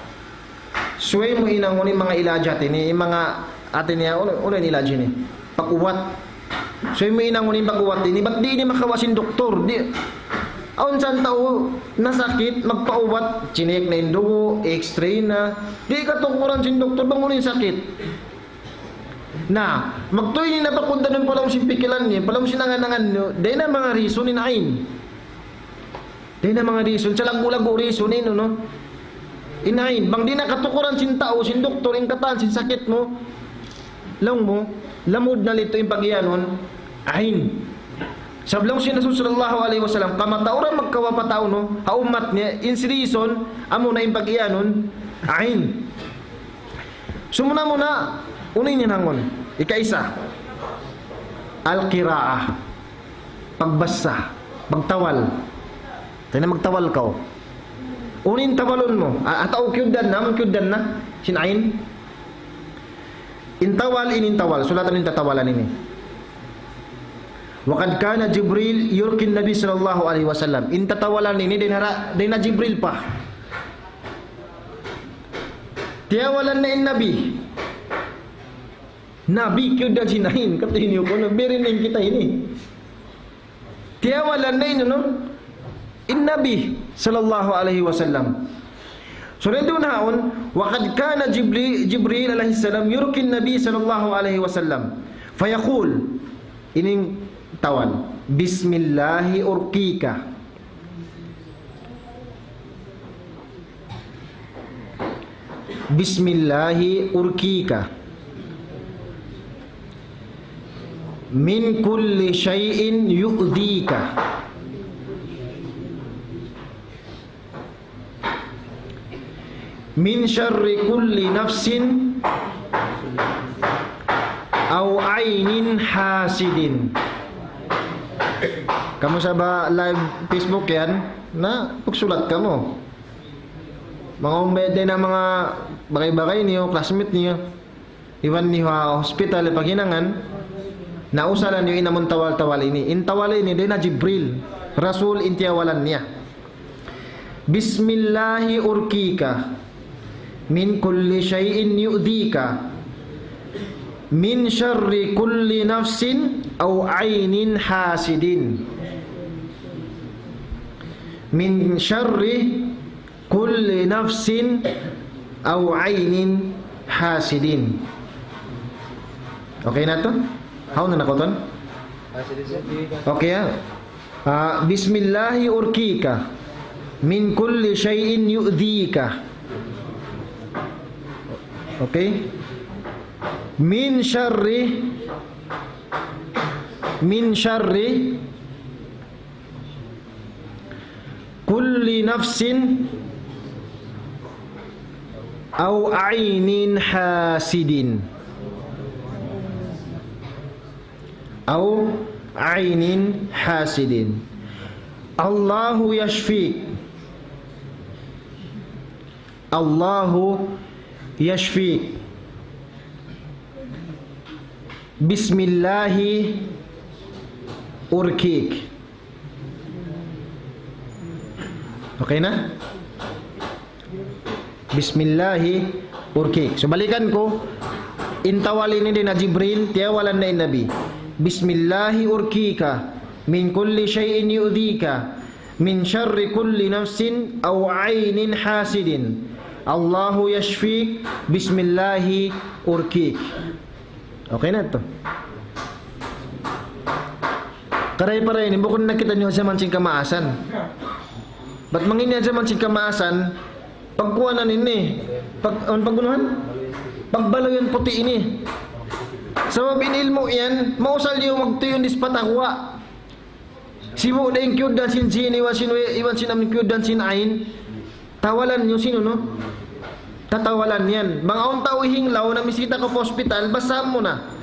subay mu hinangun in manga ilajat ini, in manga hati niya, unu, unu in ilaj ini? Pag-ubat. Subay mu hinangun in pag-ubat ini, bat di' ini makawa' sin doktor, di'. Awn sa tau nasakit, magpaubat, chinik na in dugu', x-ray na, di' katukuran sin doktor, bang unu in sakit. Na, magtuy ini na pakugdan pa lawm sin pikilan niya, pa lawm sin angan-angan niya, dayn ha manga reason in ain. Dayn ha manga reason, sa laggu'-laggu' reason in, no? In ain, bang di' na katukuran sin tau, sin doktor, in katan, sin sakit mu, laung mu, lamud na litu in pag-iyanun, ain. Sabab laung sin Rasul sallallahu alayhi wasallam, kamatauran magkawa' pa tau, no, ha ummat niya, in reason, amuna in pag-iyanun, ain. Sumuna-muna, unu in hinangun? Ikaisa, al-qira'ah. Pagbasa, pagtawal. Tayo na magtawal kaw. Unu in tawalun mu? A-, atawa kiyugdan na, amun kiyugdan na. Sin ain. In tawal, in, in tawal. Sulatan in tatawalan ini. وقد كان جبريل يرقي النبي صلى الله عليه وسلم. In tatawalan ini, dayn ha ra-, dayn ha Jibril pa. Tiyawalan na in Nabi. Nabi, kiyugdan sin ain, kata ini ko, na, biri na in kita ini. Tiyawalan na in, no? In Nabi, sallallahu alayhi wasallam. So, nandun haun, وقد كان جبري-، جبريل عليه السلام يرقي النبي صلى الله عليه وسلم. فيقول, ini in tawal, بسم الله أرقيك. بسم الله أرقيك من كل شيء يؤذيك من شر كل نفس أو عين حاسد. Kamu sa ba live Facebook yan? Na, pagsulat kamu. Manga umbay dayn ha manga bagay-bagay niyu, classmate niyu. Iban niyu ha hospital, paghinangan, na usalan niyu in amun tawal-tawal ini. In tawal ini, dayn ha Jibril. Rasul in tiyawalan niya. بسم الله أرقيك من كل شيء يؤذيك من شر كل نفس أو عين حاسد من شر كل نفس أو عين حاسد. Okay na to? Hawnu na kaw tun? Okay, ah. Ah, بسم الله أرقيك من كل شيء يؤذيك. Okay? من شر، من شر كل نفس أو عين حاسد أو عين حاسد. الله يشفيك. الله يشفيك. بسم الله أرقيك. Okay na? بسم الله أرقيك. So, balikan ku, in tawal ini dayn ha Jibril, tiyawalan na in Nabi. بسم الله أرقيك من كل شيء يؤذيك من شر كل نفس أو عين حاسد. الله يشفيك. بسم الله أرقيك. Okay na to. Karay-paray ini, bukun na kitaniyu ha jaman sin kamaasan. Bat mangin ha jaman sin kamaasan, pagkuhanan ini, pag, awn pagbunuhan? Pagbaluyan puti' ini. Sabab in ilmu' yan, mausal niyu magtuy didtu pa tagwa'. Sibu' da in kiyugdan sin jin, iban sin, iban sin amun kiyugdan sin ain. Tawalan niyu sin unu? Tatawalan yan. Bang awn tau hinglaw, namisita kaw pa hospital, basahan mu na.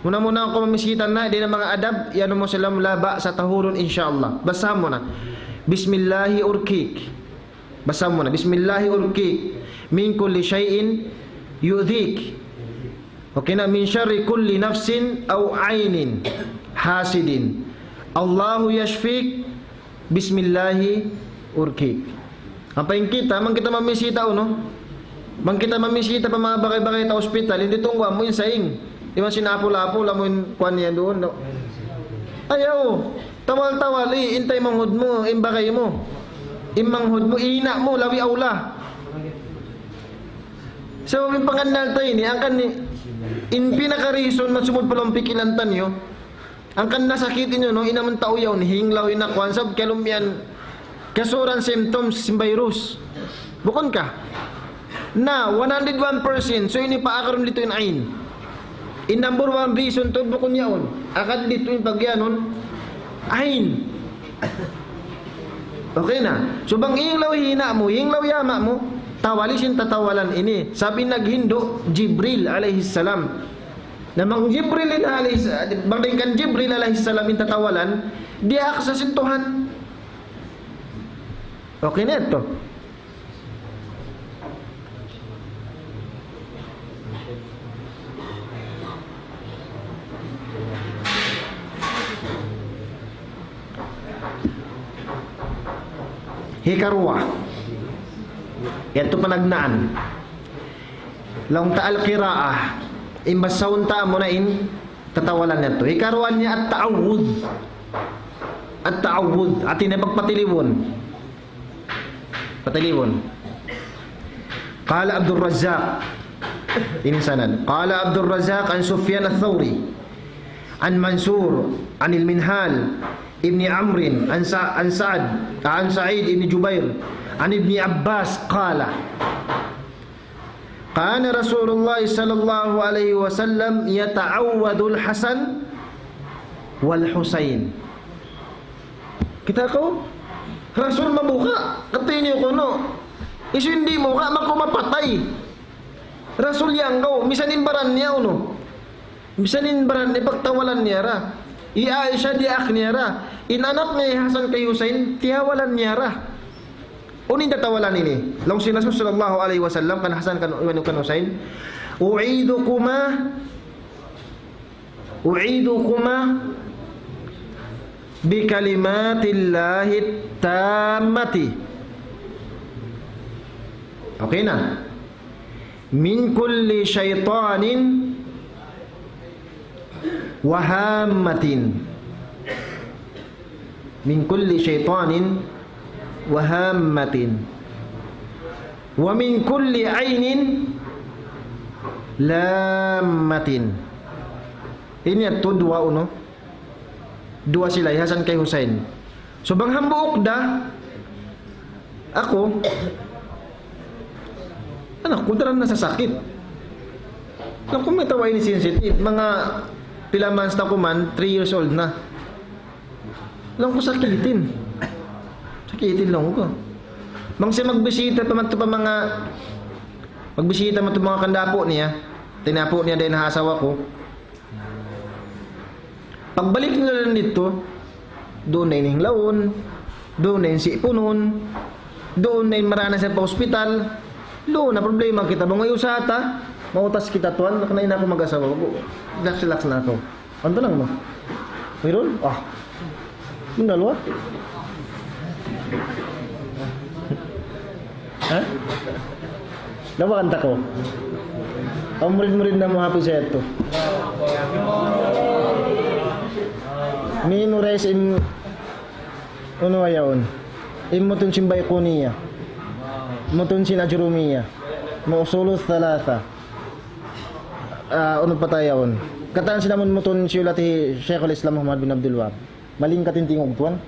Muna-muna kaw mamisita na, dayn ha manga adab, yan mu sila, لا بأس, tahurun, insya Allah. Basahan mu na. بسم الله أرقيك. Basahan mu na. بسم الله أرقيك من كل شيء يؤذيك. Okay na, من شر كل نفس أو عين حاسد Allahu yashfik, bismillahi urkik. Ampa in kita, bang kita mamisita unu, bang kita mamisita pa manga bagay-bagay ta hospital, in tunggu mu in saing. Iban sin apul-apul, amu in kuwan niya duun, no? Ayaw, tawal-tawal, i, in taymanghud mu, in bagay mu. In manghud mu, ina' mu, labi awla. So, in pangannal ta ini, hangkan ni, in pinaka-reason, magsumud pa lawm pikilan taniyu, hangkan nasakit niyu, no, in amun tau yaun, hinglaw, in kuwan, sabab kalumiyan, kasuran symptoms sin virus. Bukun ka? Na, one hundred one percent, so ini pa akarum didtu in ain. In number one reason tuud bukun yaun. Akad didtu in pagyanun, ain. Okay na. So bang hinglaw in ina' mu, hinglaw in ama' mu, tawali sin tatawalan ini. Sabab in naghindu', Jibril alayhi salam. Na bang Jibril in alayhi sa-, bang dayn kan Jibril alayhi salam in tatawalan, diyaak sa sin Tuhan. Okay na yadtu. Hikaruwa. Yadtu panagnaan. Laung ta al-qiraah. In basahun ta amuna in tatawalan yadtu. Hikaruwa niya at-ta'awwudh. At-ta'awwudh. Hati niya pagpatilibun. Patilibun. قال عبد الرزاق. Ini sanad. قال عبد الرزاق عن سفيان الثوري عن منصور عن المنهال ابن عمرو عن سع-، عن سعد، عن سعيد بن جبير عن ابن عباس قال: كان رسول الله صلى الله عليه وسلم يتعوذ الحسن والحسين. Kita' kaw, Rasul mabuka', kati' niyu kunu'. Hisiyu in di' mabuka', maku mapatay. Rasul yan kaw, misan in baran niya unu. Misan in baran niya, pagtawalan niya ra. Hi Aisha diyaak niya ra. In anak niya hi Hasan kay Husayn, tiyawalan niya ra. Unu in tatawalan ini? Laung sin Rasul sallallahu alayhi wasallam kan Hasan kan, kan Husayn, أعيذكما أعيذكما بكلمات الله التامة. Okay na. من كل شيطان وهامة. من كل شيطان وهامة. ومن كل عين لامة. Ini yadtu duwa unu. Duwa sila, hi Hasan kay Husayn. So, bang hambuuk da, aku, anak ku, daran na sa sakit. Laung ku, mayta' way ini sensitive. Manga pila months na kuman, three years old na. Laung ku, sakitin. Sakitin laung ku. Bang siya magbisita pa madtu pa manga, magbisita madtu manga kandapu niya. Tinapu niya dayn ha asawa ku. Pagbalik nila didtu, duun na in hinglawun, duun na in sipunun, duun na in marana sa pa hospital, duun na problema kita. Bang way usaha ta, mautas kita tuwan, na kaina aku mag-asawa. Relax, relax na aku. Antu lang, no? Mayroon? Ah. Muna luwa? Ha? Lawakan ta kaw. Awn murid-murid namu' hafiz ayat tu. Minu rais in unu yaun. In mutun sin Baiquniya. Mutun sin Ajrumiya. Mu usulu thalatha. Ah, unu pa ta yaun. Katan sin amun mutun siyulat hi Shaykhul Islam Muhammad bin Abdul Wahhab. Malingkat in tingug tuwan.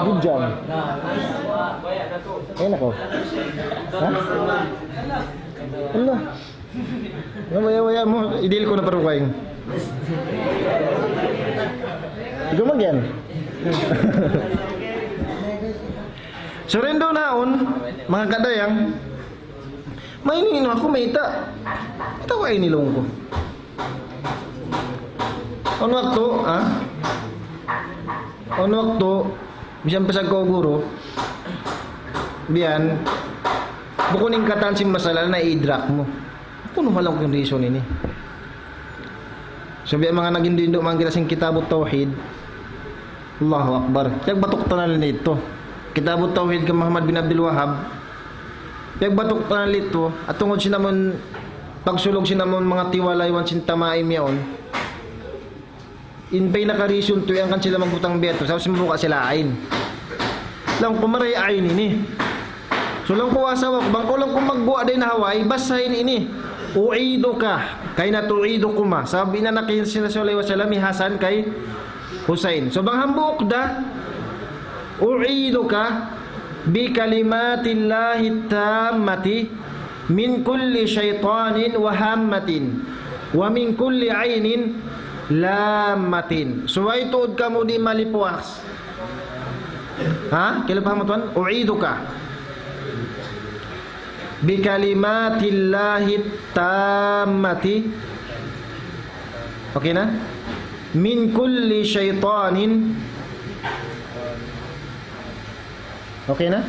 Good job. Ay, nako. Ha? Allah. Namaya-maya mu, idil ku na parukain. Ikaw magyan. Surrender na on, mga kadayang. Mayni' aku mayta'. Mayta' way ini laung ku. Awn waktu, ha? Awn waktu, misan pa sa' kaw guru, biyan, bukun in katan sin masala na i-drug mu. Kunu' malang kung reason ini. So, biya' manga naghindu'-hindu' man kita sin Kitabut Tawhid. Allahu Akbar. Piyagbatuk ta na ini. Kitabut Tawhid kan Muhammad bin Abdul Wahhab. Piyagbatuk ta na ini. At tungud sin amun pagsulug sin amun manga tiwala' iban sin tamaim yaun. In pay naka-reason tu, yan kan sila magbutang biya' tu, sabab sin buka' sila ain. Laung ku marayaw ain ini. So laung ku asawa ku, bang kaw laung ku magguwa' dayn ha way, basahin ini. U'iduka, kaina tu'idukuma. Sabab in anak niya sila sallallahu alayhi wasallam, hi Hasan kay Husayn. So bang hambuuk da, u'iduka bi kalimatillahi tammati min kulli shaytanin wa hammatin, wa min kulli aynin lammatin. Subay tuud kamu di' malipuas. Ha? Kailan paham tuwan? U'iduka. Bi kalimatillahi tammati. Okay na? Min kulli shaytanin. Okay na?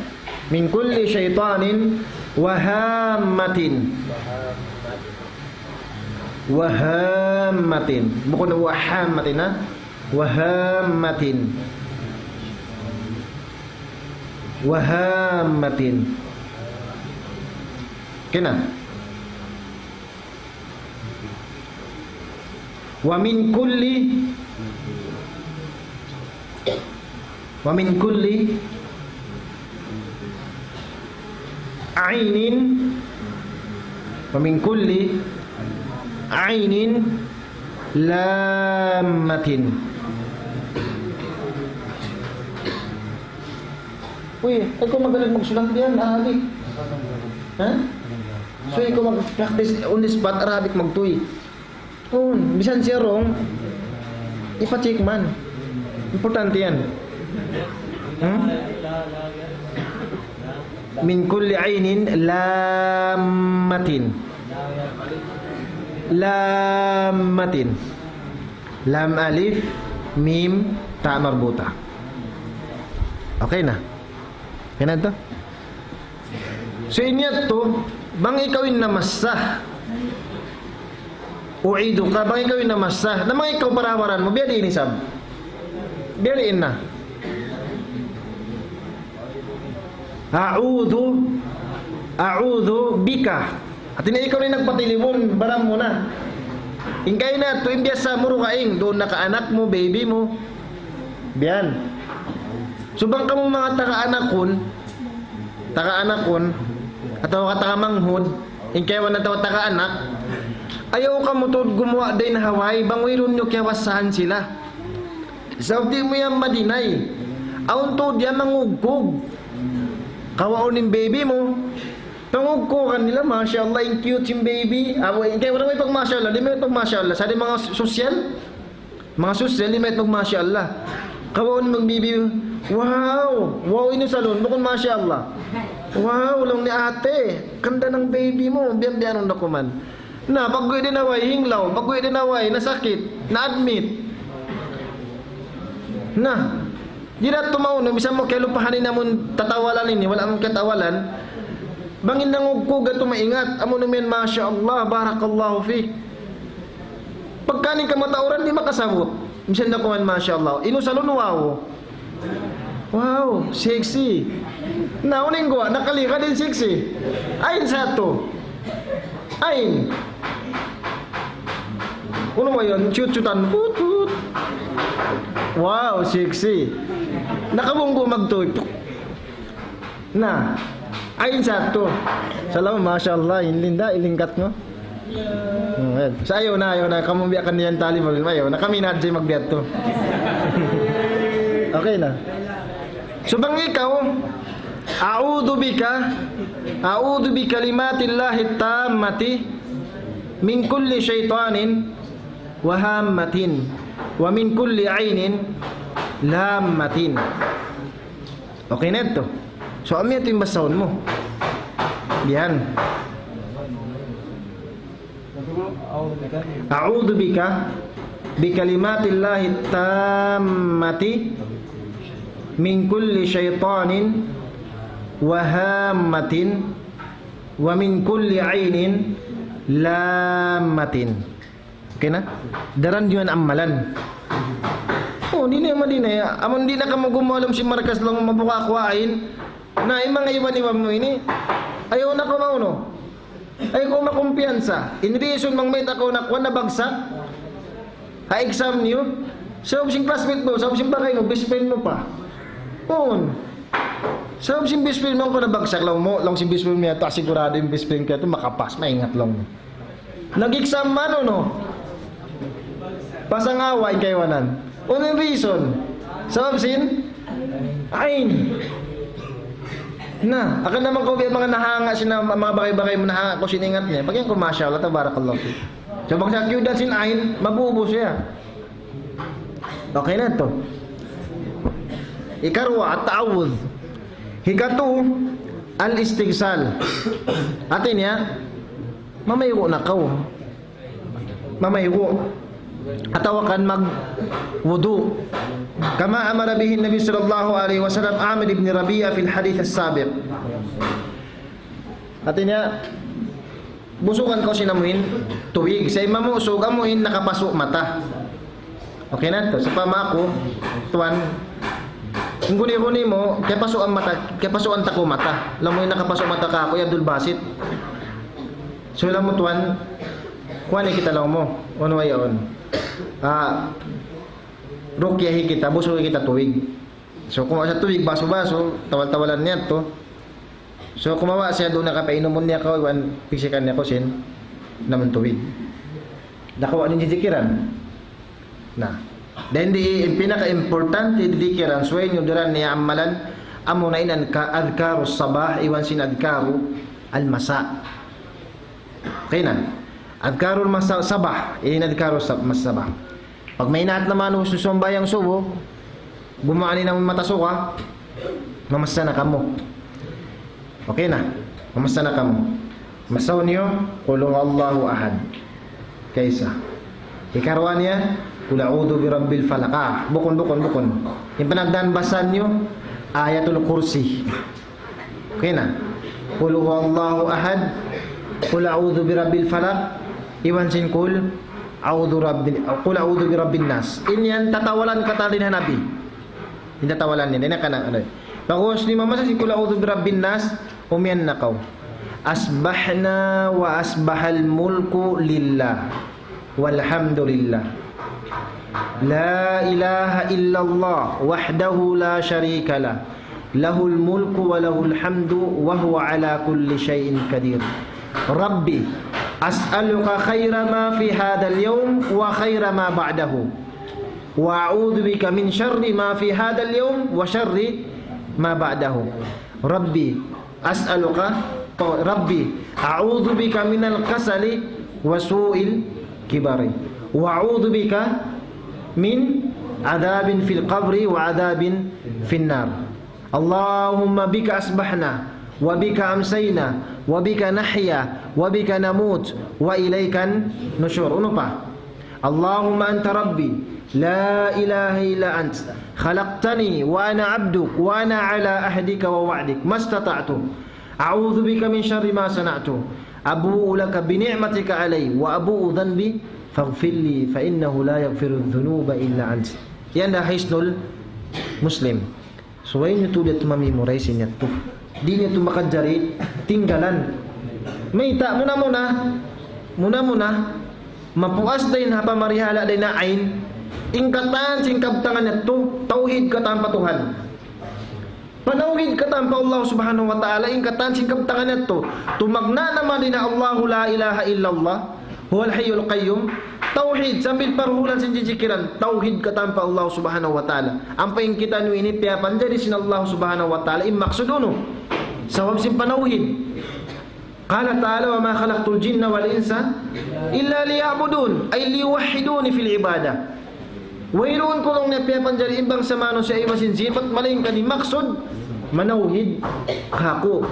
Min kulli shaytanin wa hammatin. Wa hammatin. Bukun wa hammatin, ha? Wa hammatin. Wa hammatin. Okay na? Wa min kulli, wa min kulli aynin, wa min kulli aynin lammatin. Uy, ikaw magaling magsulat diyan, Arabic. Ha? So, ikaw mag-practice on the spot, Arabic magtuy. Kun, bisan siya wrong, ipa-check man. Importante yan. Hmm? Min kulli aynin lammatin. Lammatin. Lam alif, mim, ta marbuta. Okay na? Okay na to? So, in yadtu, bang ikaw in namassa. U'iduka, bang ikaw in namassa. Na bang ikaw parawaran mu, biya' diin isab. Biya' diin na. A'udhu, a'udhu bika. Hati niya ikaw na in nagpatilibun, baran mu na. In kaina yadtu, in biyasa mu dugaing, duun na ka anak mu, baby mu. Biya' yan. So, bang kamu manga taga anakun, taga anakun, atawa ka taga manghud, in kaibanan atawa taga anak, ayaw kamu tuud gumuwa' dayn ha way, bang wayruun niyu kiyawasahan sila. Sabab di' mu yan ma-deny. Awn tuud yan mangugkug. Kawaun in baby mu. Pangugkugan nila, masha Allah, in cute sin baby. Awa, in kaibanan way pag masha Allah, di' mayta' pag masha Allah. Sa' di' manga s-, sosyal. Manga sosyal, di' mayta' mag masha Allah. Kawaun mag-baby, wow, wow, inusalun, bukun masha Allah. Wow, laung niya ate, ganda ng baby mo, biya'-biya' nun na kuman. Na, pag-uwi' dayn ha way, hinglaw, pag-uwi' dayn ha way, nasakit, na-admit. Na, di' da tumaw, no, bisan mu kiyalupahan in amun tatawalan ini, wala' amun kiyatawalan. Bang in nangugkug yadtu maingat, amu na yan, masha Allah, barakallahu fik. Pagka in kamatauran, di' makasabut. Misan da kuman, masha Allah. Inusalun, wow. Wow, sexy. Na, unu in guwa', nakaligad in sexy. Ayn sa yadtu. Ayn. Unu ba yan? Chut-chutan. Put, put. Wow, sexy. Nakabunggu magtuy. Na, ayn sa yadtu. Salamat, masha Allah, in linda, in lingkat mu. Hmm, yan. Sa' ayaw na, ayaw na. Kamu biya' kan yan talib, ayaw na. Kami na hadja magbiya' tu. Okay na. So, bang ikaw, أعوذ بك، أعوذ بكلمات الله التامة من كل شيطان وهامة ومن كل عين لامة. Okay na yadtu. So, amu yadtu in basahun mu. Biya' yan. أعوذ بك بكلمات الله التامة من كل شيطان وهامة ومن كل عين لامة. Okay na? Daran niyu yan amalan. Oh, di' na yan, di' na yan. Amun di' na kamu gumuwa' ha lawm sin markas laung mu mabuka' kaw ain. Na, in manga iban-iban mu ini, ayaw na kaw maunu. Ayaw kaw makumpiyansa. In reason bang mayta' kaw nakuha, nabagsak ha exam niyu. Sabab sin classmate mu, sabab sin bagay mu, best friend mu pa. Unu? Sabab sin best friend mu, bang kaw nabagsak laung mu, laung sin best friend mu yadtu, sigurado in best friend ku yadtu makapas, maingat laung mu. Nag-exam man, unu? Pasangawa in kaibanan. Unu in reason? Sabab sin ain. Na, akan naman kaw biya' manga nahanga' sin manga bagay-bagay mu, nahanga' kaw sin ingat niya. Pag yan kaw, masha Allah, tabarakallah fik. So, bang sa kiyudan sin ain, mabubu siya. Okay na yadtu. Hikaruwa, at-ta'awudh. Hikatu, al-istighsal. Hati niya, mamaygu' na kaw. Mamaygu'. Atawa kan magwudu'. كما أمر به النبي صلى الله عليه وسلم عامر بن ربيعة في الحديث السابق. Hati niya, busugan kaw sin amuin tubig. Sa' in mamusug, amuin nakapasu' mata. Okay na? Sawpama aku, tuwan, in guni-guni mu, kiyapasuan mata, kiyapasuan ta kaw mata. Laung mu in nakapasu' mata kāku', hi Abdul Basit. So, laung mu, tuwan, kuwan kita, laung mu. Unu way yaun? Ah, rukyahi kita, busugi kita tubig. So, kumawa' siya tubig, basu-basu, tawal-tawalan niya yadtu. So, kumawa' siya duun, nakapainumun niya kaw, iban pigsikan niya kaw sin namun tubig. Nakawa' niya in jijikiran. Na. Dayn di, in pinaka-importante jijikiran, subay niyu daran niya amalan, amuna in adhkarus sabah, iban sin adhkarul masa. Okay na. Adhkarul masa-, sabah. Ini in adhkarus sab-, mas-, sabah. Pag maynaat na manusiya' sumambahayang subu, gumuwa' na in mata suga, mamassa na kamu. Okay na. Mamassa na kamu. Masaw niyu, قل هو الله أحد. Kaisa. Hikaruwa niya, قل أعوذ برب الفلق. Ah, bukun, bukun, bukun. In panagnaan basahan niyu, Ayatul Kursi. Okay na. قل هو الله أحد، قل أعوذ برب الفلق, iban sin قل أعوذ رب، قل أعوذ برب الناس. In yan tatawalan katan dayn ha Nabi. In tatawalan niya, dayn ha kanan, unu. Pag'ubus niyu mamassa sin قل أعوذ برب الناس, umiyan na kaw. أصبحنا وأصبح الملك لله. والحمد لله. لا إله إلا الله وحده لا شريك له. له الملك وله الحمد وهو على كل شيء قدير. رب أسألك خير ما في هذا اليوم وخير ما بعده. وأعوذ بك من شر ما في هذا اليوم وشر ما بعده. رب أسألك، رب أعوذ بك من الكسل وسوء الكبر، وأعوذ بك من عذاب في القبر وعذاب في النار. اللهم بك أصبحنا وبك أمسينا وبك نحيا وبك نموت وإليك النشور. Unu pa? اللهم أنت ربي لا إله إلا أنت خلقتني وأنا عبدك وأنا على عهدك ووعدك ما استطعت أعوذ بك من شر ما صنعت أبوء لك بنعمتك علي وأبوء بذنبي فاغفر لي فإنه لا يغفر الذنوب إلا أنت. Yan da Hisnul Muslim. Subay niyu tuud yadtu ma-memorize yadtu. Di' niyu yadtu makajari tinggalan. Mayta', muna-muna, muna-muna, mapuas dayn ha pamarihala' dayn ha ain, in katan sin kabtangan yadtu, tawhid katan pa Tuhan. Panawhid katan pa Allah Subhanahu wa Ta'ala, in katan sin kabtangan yadtu. Tumagna' na man dayn ha Allahu la ilaha illallah. Huwal Hayyul Qayyum. Tawhid, sambil paruhulan sin jijikiran. Tawhid katan pa Allah Subhanahu wa Ta'ala. Ampa in kitaniyu ini piyapanjari sin Allah Subhanahu wa Ta'ala. In maksud unu? Sabab sin panawhid. قال تعالى: وما خلقت الجن والإنس إلا ليعبدون، أي ليوحدوني في العبادة. Wayruun ku laung niya piyapanjari in bangsa manusiya' iban sin jin, bat malaingkan in maksud, manawhid kāku'.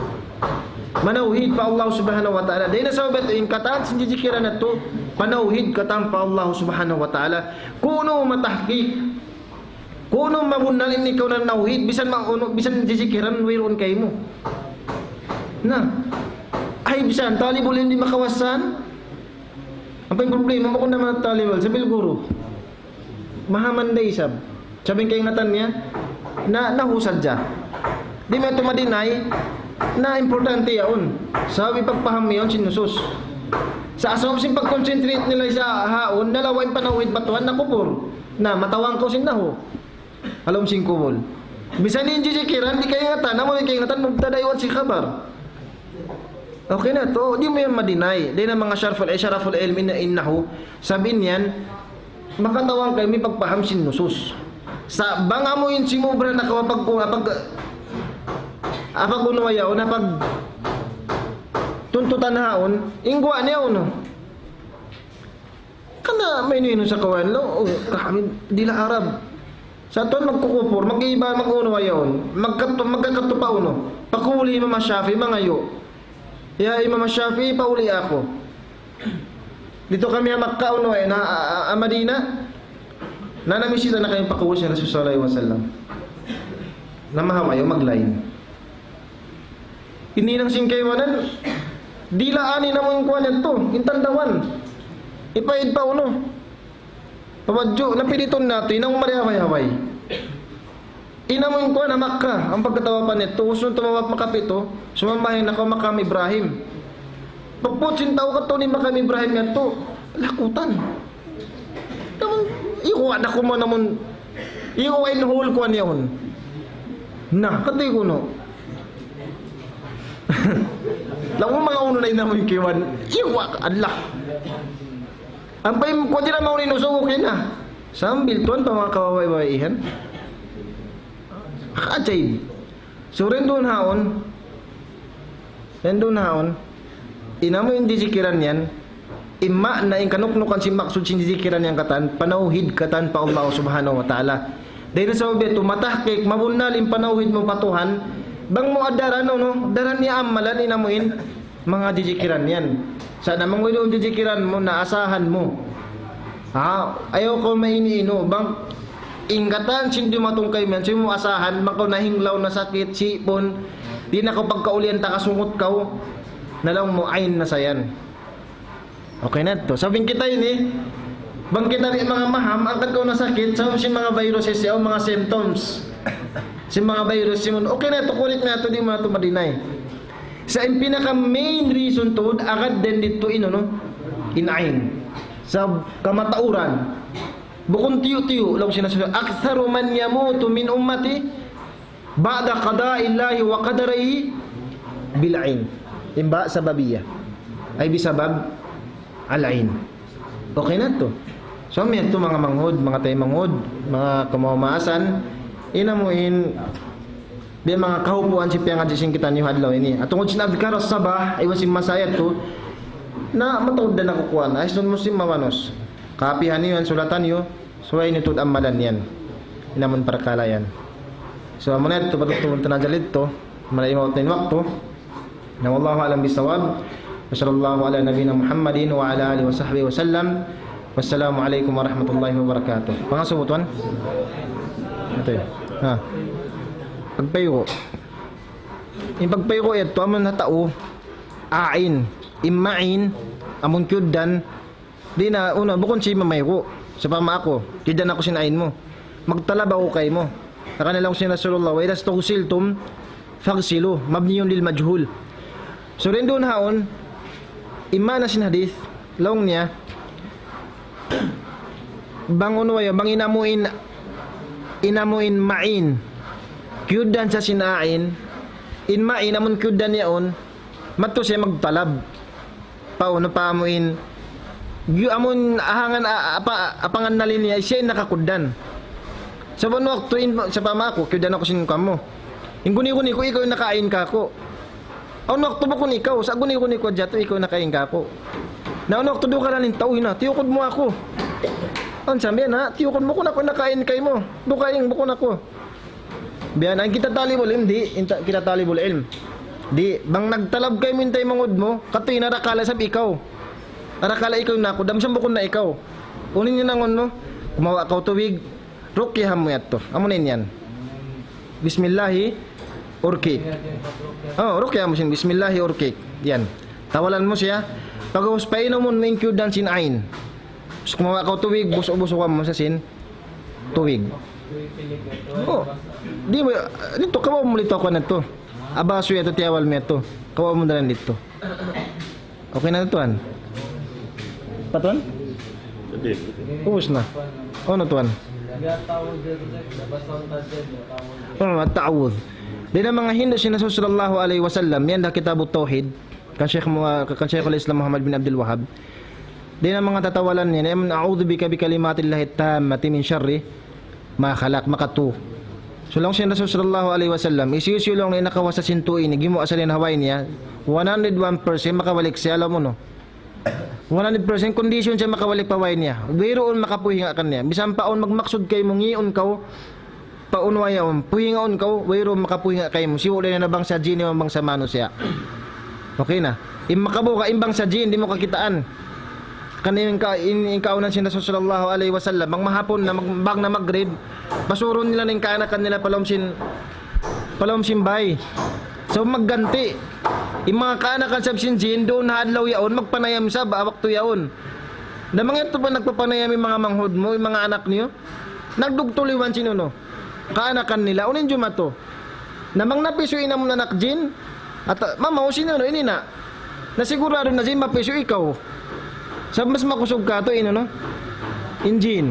Manawhid pa Allah Subhanahu wa Ta'ala. Dayn ha sabab yadtu in katan sin jijikiran yadtu, panawhid katan pa Allah Subhanahu wa Ta'ala. Kunu matahkik. Kunu mabunnal in ikaw nanawhid, bisan ma-, unu, bisan jijikiran, wayruun kaymu. Na. Ay, bisan, talibul ilmi di' makawasan. Ampa in problema, bukun na man talib ilm, sabil guru. Mahaman da isab. Sabi in kaingatan niya, na, nahu sadja. Di' man yadtu ma-deny, na importante yaun. Sabab pagpaham yaun sin nusus. Sa' asal sin pag-concentrate nila sa haun, nalawa' in panawhid pa Tuhan na kupur. Na, matawang kaw sin nahu. Ha lawm sin kubul. Misan in jijikiran, di' kaingatan, amu in kaingatan, mubtada iban sin khabar. Okay na yadtu, di' mu yan ma-deny. Dayn ha manga sharaful, eh, sharaful ilmi na innahu. Sabab in yan, makatawang kaymu pagpaham sin nusus. Sa' bang amu in simubra na kaw pag-, pag-, pag-unu yaun, na pag-, tuntutan haun, in guwa' niya unu. Kana may inu-inu sa kawan, no? Oh, kami, dila Arab. Sa' tuwan magkukupur, mag-iba, mag-unu yaun. Magkatu-, magkakatu pa unu. Pakuli Imam Shafi'i, mangayu'. Ya Imam Shafi'i, pauli aku. Didtu kami ha Makkah, unu, eh, na, a, a, a Madinah. Na namisita na kami pakuli sin Rasul sallallahu alayhi wasallam. Na mahawa yaun, maglain. Ini nang singkaiwanan, dilaan in amu in kuwan yadtu, in tandawan. Ipaid pa unu. Pawadju, napilitun natu', in amu mari haway-haway. In amu in kuwan ha Makkah, in pagkatawapan yadtu, usun tumawap makapitu, sumambahayang na kaw Maqam Ibrahim. Pagput sin tau katu' in Maqam Ibrahim yadtu, lakutan. Namun, ikuwa da kuman namun, ikuwa in hul kuwan yaun. Na, kati kunu'. Laung mu manga unu na in amu in kiwan. Ikuwa, Allah. Ampa in kuwan di' na mauni nusugukin na. Sambil tuwan pa manga kawaway-wawayihan. Ajaib. So, dayn duun haun, dayn duun haun, in amu in jijikiran yan, in maana, in kanuknukan sin maksud sin jijikiran yan katan, panawhid katan pa Allah Subhanahu wa Ta'ala. Dayn ha sabab yadtu, matahkik, mabunnal in panawhid mu pa Tuhan, bang mu ad-, daran, unu, daran niya amalan in amu in, manga jijikiran yan. Sa' na manga unu jijikiran mu na asahan mu. Ha, ayaw kaw mainu-inu. Bang in katan sin dumatung kaymu yan, sin mu asahan, bang kaw nahinglaw, nasakit, sipun, di' na kaw pagkaulian, takasungut kaw, na laung mu ain na sa yan. Okay na yadtu. Sabab in kita ini, bang kita di' manga maham, hangkan kaw nasakit, sabab sin manga viruses yaun, manga symptoms. Sin manga virus, sin, okay na yadtu, correct na yadtu, di' mu na yadtu ma-deny. Sa' in pinaka main reason tuud, agad dayn didtu in unu, in ain. Sa' kamatauran. Bukun tiyu'-tiyu', laung sin Rasul, أكثر من يموت من أمتي بعد قضاء الله وقدره بالعين. In ba sababiyya. Ay بسبب العين. Okay na yadtu. So, amu yadtu manga manghud, manga taymanghud, manga kamaasan, in amu in, biya' manga kahupuan sin piyangadji' sin kitaniyu ha adlaw ini. At tungud sin adhkar as-sabah, iban sin masa yadtu, na mataud da nakukuan. Ay, sun Muslim mawanus. Kapihan niyu yan, sulatan niyu, subay niyu tuud amalan yan. In amun parkala' yan. So, amu na yadtu, patutulun ta na hadja didtu. Malay maut na in waktu. Na wallahu a'lam bissawab. Wa sallallahu ala nabiyyina Muhammadin wa ala alihi wa sahbihi wa sallam. Wassalamu alaykum warahmatullahi wabarakatuh. Pangasubu, tuwan? Ito yan. Ha. Pagpaygu'. In pagpaygu' yadtu, amun ha tau, ain, in main, amun kiyugdan, di' na, unu, bukun siya mamaygu'. Sawpama aku, kiyugdan aku sin ain mu. Magtalab aku kaymu. Hangkan laung sin Rasulullah, وإذا استغسلتم فاغسلوا، مبني للمجهول. So, dayn duun haun, in maana sin hadith, laung niya, bang unu waya, bang in amu in, in amu in main, kiyugdan sa sin ain, in main, amun kiyugdan yaun, madtu siya magtalab. Pa unu pa amu in, yu-, amun ahangan, a-, apa, apangannalin niya, siya in nakakugdan. Sa' unu waktu in, sawpama aku, kiyugdan aku sin kuwan mu. In guni-guni ku, ikaw in nakaain kāku'. Unu waktu bukun ikaw, sa' guni-guni ku hadja tu, ikaw in nakaain kāku'. Na unu waktu duun ka na in tau, hina, tiyukud mu aku. Unu sa' biya' na, tiyukud mu, bukun aku in nakaain kaymu. Duun ka in, bukun aku. Biya' na in kita talibul ilm, di', in ta-, kita talibul ilm. Di', bang nagtalab kaymu in taymanghud mu, katu' in arakala' isab ikaw. Arakala' ikaw in naku, damsan bukun na ikaw. Unu in hinangun mu, kumawa' kaw tubig, ruqyahan mu yadtu. Amu na in yan. Bismillahi urqik. Oh, ruqyahan mu sin Bismillahi urqik. Yan. Tawalan mu siya. Pag'ubus painumun mu in kiyugdan sin ain. Sa' kumawa' kaw tubig, busuk-busukan mu sa sin tubig. Oh, di' mu, didtu kawa' mu didtu kuwan yadtu. Abasu yadtu, tiyawal mu yadtu. Kawa' mu daran didtu. Okay na tuwan? Pa tuwan? Ubus na. Unu tuwan? Oh, at-ta'awudh. Dayn ha manga hindu' sin Rasul sallallahu alayhi wasallam, yan ha Kitabut Tawhid, kan Shaykh Mu-, kan Shaykhul Islam Muhammad bin Abdul Wahhab. Dayn ha manga tatawalan niya, "A'udhu bika bi kalimatillahi tammati min sharri ma khalaq," maka tu. So laung sin Rasul sallallahu alayhi wasallam, hisiyu-siyu laung niya nakawasa sin tu ini, gimuwa' sa dayn ha way niya, one hundred one percent makabalik siya, laung mu, no? One hundred percent condition siya makabalik pa way niya. Wayruun makapuhinga kaniya. Misan pa awn magmaksud kaymu, ngiun kaw, pa unu yaun, puhingaun kaw, wayruun makapuhinga kaymu. Sibu' da yan na bangsa jin, iban bangsa manusiya'. Okay na. In makabuga', in bangsa jin, di' mu kakitaan. Kan in ka-, in, in kaawnan sin Rasul sallallahu alayhi wasallam, bang mahapun na, mag-, bang na magrib, pasurun nila in kaanakan nila pa lawm sin, pa lawm sin bay. So, magganti. In manga kaanakan sab sin jin, duun ha adlaw yaun, magpanayam sab, ha waktu yaun. Na manga yadtu pa nagpapanayam in manga manghud mu, in manga anak niyu. Nagdugtul iban sin unu, kaanakan nila, unu in jumatu. Na bang napisu' in amun anak jin, at, mamaw sin unu, ini na. Na sigurado na jin, mapisu' ikaw. Sa' mas makusug katu' in unu, in jin.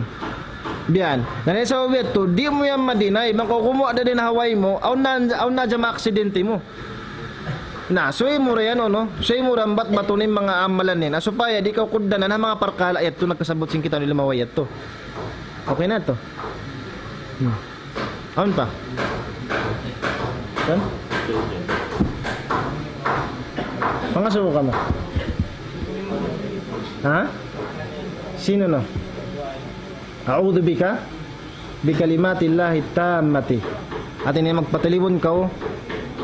Biya' yan. Na sa' sabab yadtu, di' mu yan ma-deny, bang kaw kumuwa' da dayn ha way mu, awn na, awn na hadja maaksidente mu. Na, suwi mu ra yan, unu, suwi mu ra bat-batun in manga amalan yan. Na, supaya di' kaw kugdanan ha manga parkala' yadtu, nagkasabut sin kita' nila mawayat tu. Okay na tu. Hmm. Awn pa? Kan? Pangasubu kamu. Ha? Sino na? A'udhu bika bi kalimatillahi tammati. Hati niya magpatalibun kaw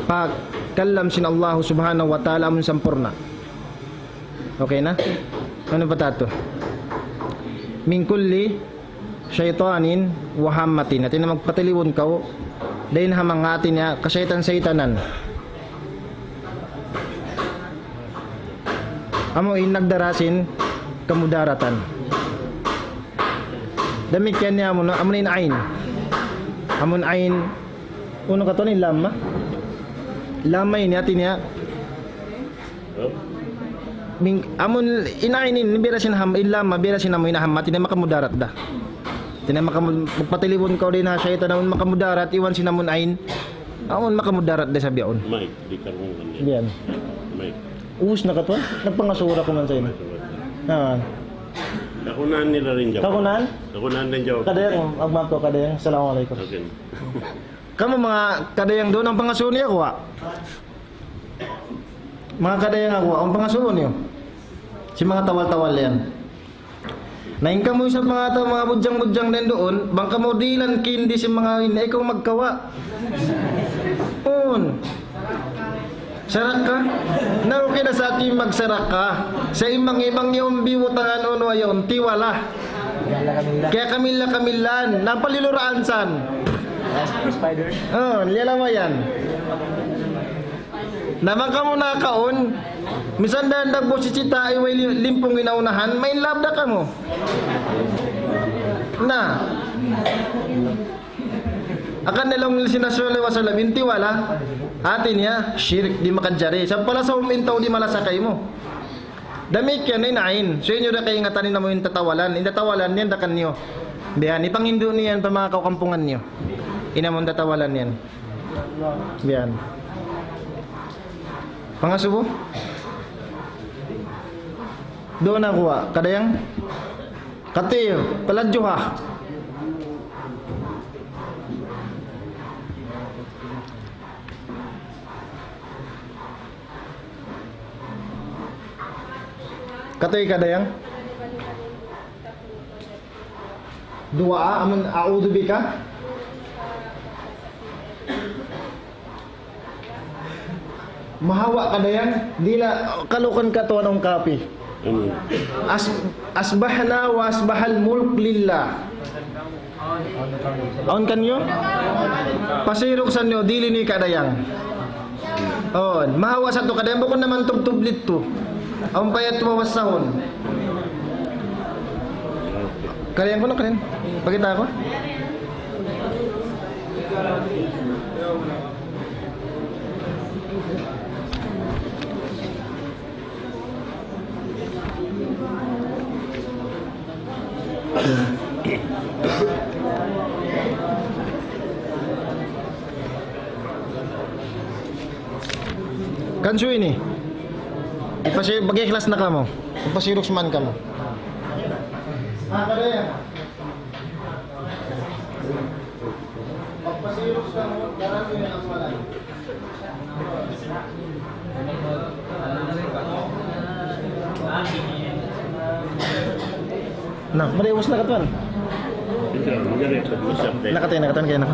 pa kalam sin Allah subhanahu wa ta'ala amun sampurna'. Okay na? Unu pa ta tu? Min kulli shaytanin wa hammatin. Hati niya magpatalibun kaw dayn ha manga hati niya kasaytan-saytanan. Amu in nagdara sin kamudaratan. Damikkiyan niya amun, amun in ain. Amun ain, unu katu' ini, lamma? Lamma ini hati niya, min-, amun in ain ini, biya' da sin ham-, in lamma, biya' da sin amu in hamma, hati niya makamudarat da. Hati niya makamu-, magpatalibun kaw dayn ha saytan, amun makamudarat, iban sin amun ain, amun makamudarat da isab yaun. Mike, di' karungugan niya. Biya' yan. Mike. Ubus na katu', nagpangasubu ra ku man sa ini. Ah. Kakunan nila rin jawab. Kakunan? Kakunan rin jawab. Kadayang, agmam ko, kadayang. Assalamualaikum. Okay. Kamu manga kadayang duun, in pangasubu niyu kuwa'. Manga kadayang kuwa', in pangasubu niyu. Sin manga tawal-tawal yan. Na in kamu isab manga tau, manga budjang-budjang dayn duun, bang kamu dihilan kindi sin manga ini, ikaw magkawa'. Unu? Sarakka? Na okay na sa atin magsaraka. Sa' in manga iban yaun bibutangan unu yaun, tiwala. Kaya kamila-kamilan. Na paliluraan san. Spider. Oh, liyalamayan. Na bang kamu nakaun, misan da nagbusi cita' iway li-, limpung in unahan, main love da kamu. Na. Hangkan na laung sin Rasul sallallahu alayhi wasallam, in tiwala, hati niya, shirik, di' makajari. Sa' pala sa' in tau di' malasa kaymu. Damikkiyan in ain. So, inyo da kaingatan in amu in tatawalan. In tatawalan yan da kaniyu. Biya' yan, ipanghindu' niyu yan pa manga kaukampungan niyu. In amu in tatawalan yan. Biya' yan. Pangasubu? Duun na kuwa', kadayang? Katiyu, paladju ha. Katiyu kadayang? Duwaa, amun a'udhu bika. Mahawa kadayang, dila kalukan katu' anong kapi. Hmm. As-, asbahna wa asbahal mulk lillah. Awn kaniyu? Pasiruk sa niyu, dili ini kadayang. Oh, mahawa sa tu kadayang, bukun naman tubtub litu. Awn pa yadtu mabasahun. Kalian ku na, kalian. Pakita' ku. Kansu ini. Pasi-, mag-ikhlas na kamu. Pasiruks man kamu. Ah, kada yan. Magpasiruks kamu, daran nyo na ang pangalan. Na, mari, ubus na katuan. Nakatay, nakatay kayo na.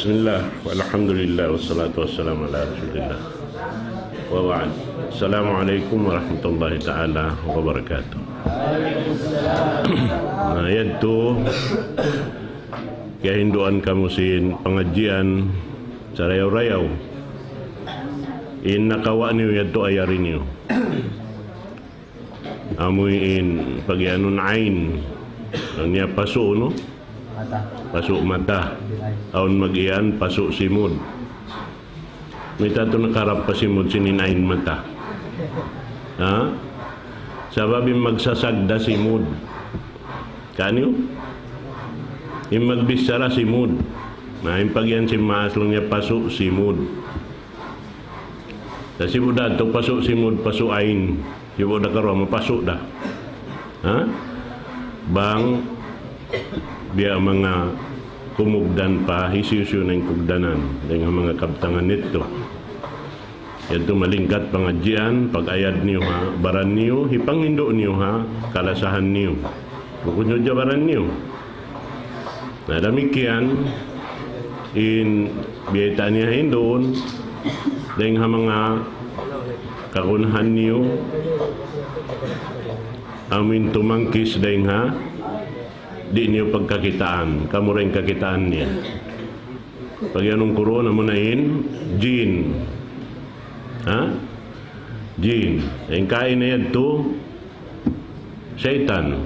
بسم الله والحمد لله والصلاة والسلام على رسول الله وبعد. السلام عليكم ورحمة الله تعالى وبركاته. Na, yadtu, kiyahinduan kamu sin pangadjian sarayaw-rayaw. In nakawa' niyu yadtu, ayari niyu. Amu in pag-iyanun ain. Laung niya pasu', no? Mata. Pasu' mata. Awn mag-iyan pasu' simud. Mayta' tuud nakarap pa simud sin in ain mata? Ha? Sabab in magsasagda simud. Kaniyu? In magbichara simud. Na, in pag-iyan sin maas laung niya pasu' simud. Sa' sibu' da tu pasu' simud, pasu' ain. Sibu' da karuwa, mapasu' da. Ha? Bang biya' manga kumugdan pa, hisiyu-siyu na in kugdanan dayn ha manga kabtangan yadtu. Yadtu malingkat pangadjian, pag-ayad niyu ha baran niyu, hipanghindu' niyu ha kalasahan niyu. Bukun niyu hadja baran niyu. Na, damikkiyan in biyayta' niya ha hinduun, dayn ha manga kagunahan niyu, amu in tumangkis dayn ha di' niyu pagkakitaan, kamu da in kakitaan niya. Pag-iyanun ku duun, amuna in jin. Ha? Jin. In kaina yadtu, saytan.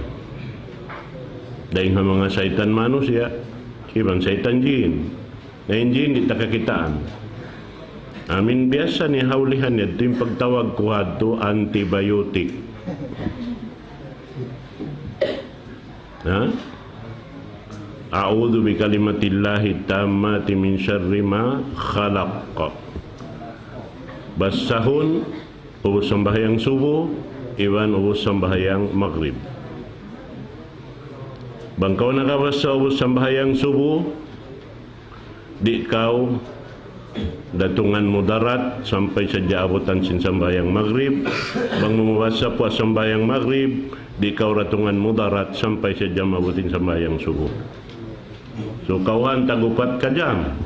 Dayn ha manga saytan manusiya', iban saytan jin. Na in jin di' ta kakitaan. Amu in biyasa niya ha ulihan yadtu, in pagtawag ku hadtu antibiotic. Ha? أعوذ بكلمة الله التامة من شر ما خلق. Basahun ubus sambahayang subuh, iban ubus sambahayang magrib. Bang kaw nakabasa ubus sambahayang subuh, di' kaw datungan mudarat sampay sadja abutan sin sambahayang magrib. Bang mu mabasa puas sambahayang magrib, di' kaw datungan mudarat sampay sadja maabut in sambahayang subuh. So, kawhaan tag-upat ka jam.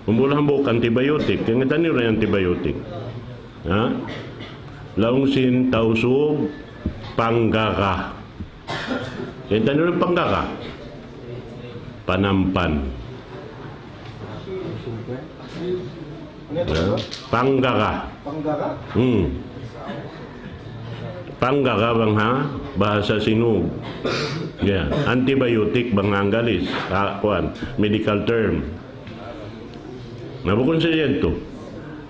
Umbul hambuuk antibiotic. Kaingatan niyu ra in antibiotic. Ha? Laung sin Tausug, panggaga. Kaingatan niyu ra in panggaga. Panampan. Ha? Panggaga. Panggaga? Hmm. Panggaga bang ha bahasa Sinug. Ya, antibiotic bang ha Anggalis. Ha, kuwan, medical term. Na, bukun sa yadtu.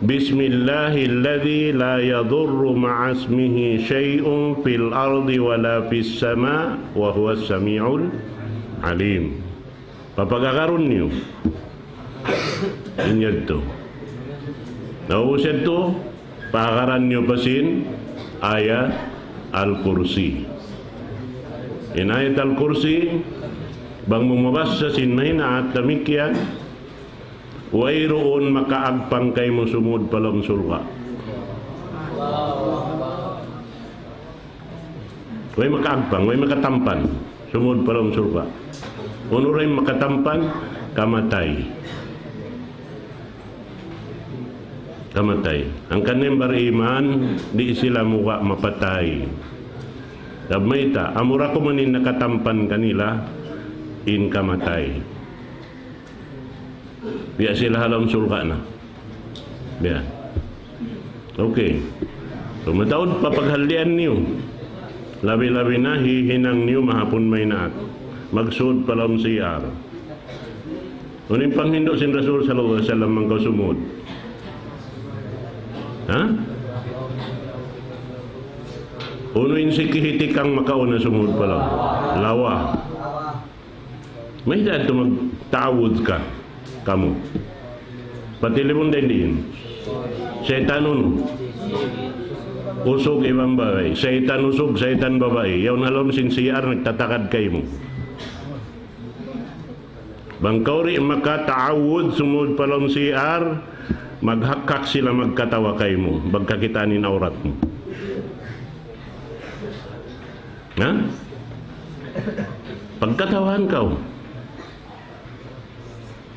بسم الله الذي لا يضر مع اسمه شيء في الأرض ولا في السماء وهو السميع العليم. Papagagarun niyu. In yadtu. Na, ubus yadtu, pagaran niyu pa sin ayat Al-Kursi. In ayat Al-Kursi, bang mu mabasa sin mahinaat damikkiyan, wayruun makaagpang kaymu sumud pa lawm surga'. Way makaagpang, way makatampan sumud pa lawm surga'. Unu ra in makatampan? Kamatay. Kamatay. Hangkan in bariman, di' sila muga mapatay. Sabab mayta', amura kuman in nakatampan kanila in kamatay. Biya' sila ha lawm surga' na. Biya'. Okay. So, mataud pa paghalian niyu. Labi-labi na hihinang niyu mahapun maynaat. Magsud pa lawm C R. Unu in panghindu' sin Rasul sallallahu alayhi wasallam bang kaw sumud? Ha? Unu in sikihiti kang makauna sumud pa lawm? Lawa. Mayta' tu magta'awud ka, kamu. Patilibun dayn diin. Saytan unu? Usug iban babai. Saytan usug, saytan babai. Yaun ha lawm sin C R nagtatakad kaymu. Bang kaw di' makata'awud sumud pa lawm C R, maghakhak sila magkatawa kaymu, pagkakitaan in awrat mu. Ha? Pagkatawahan kaw.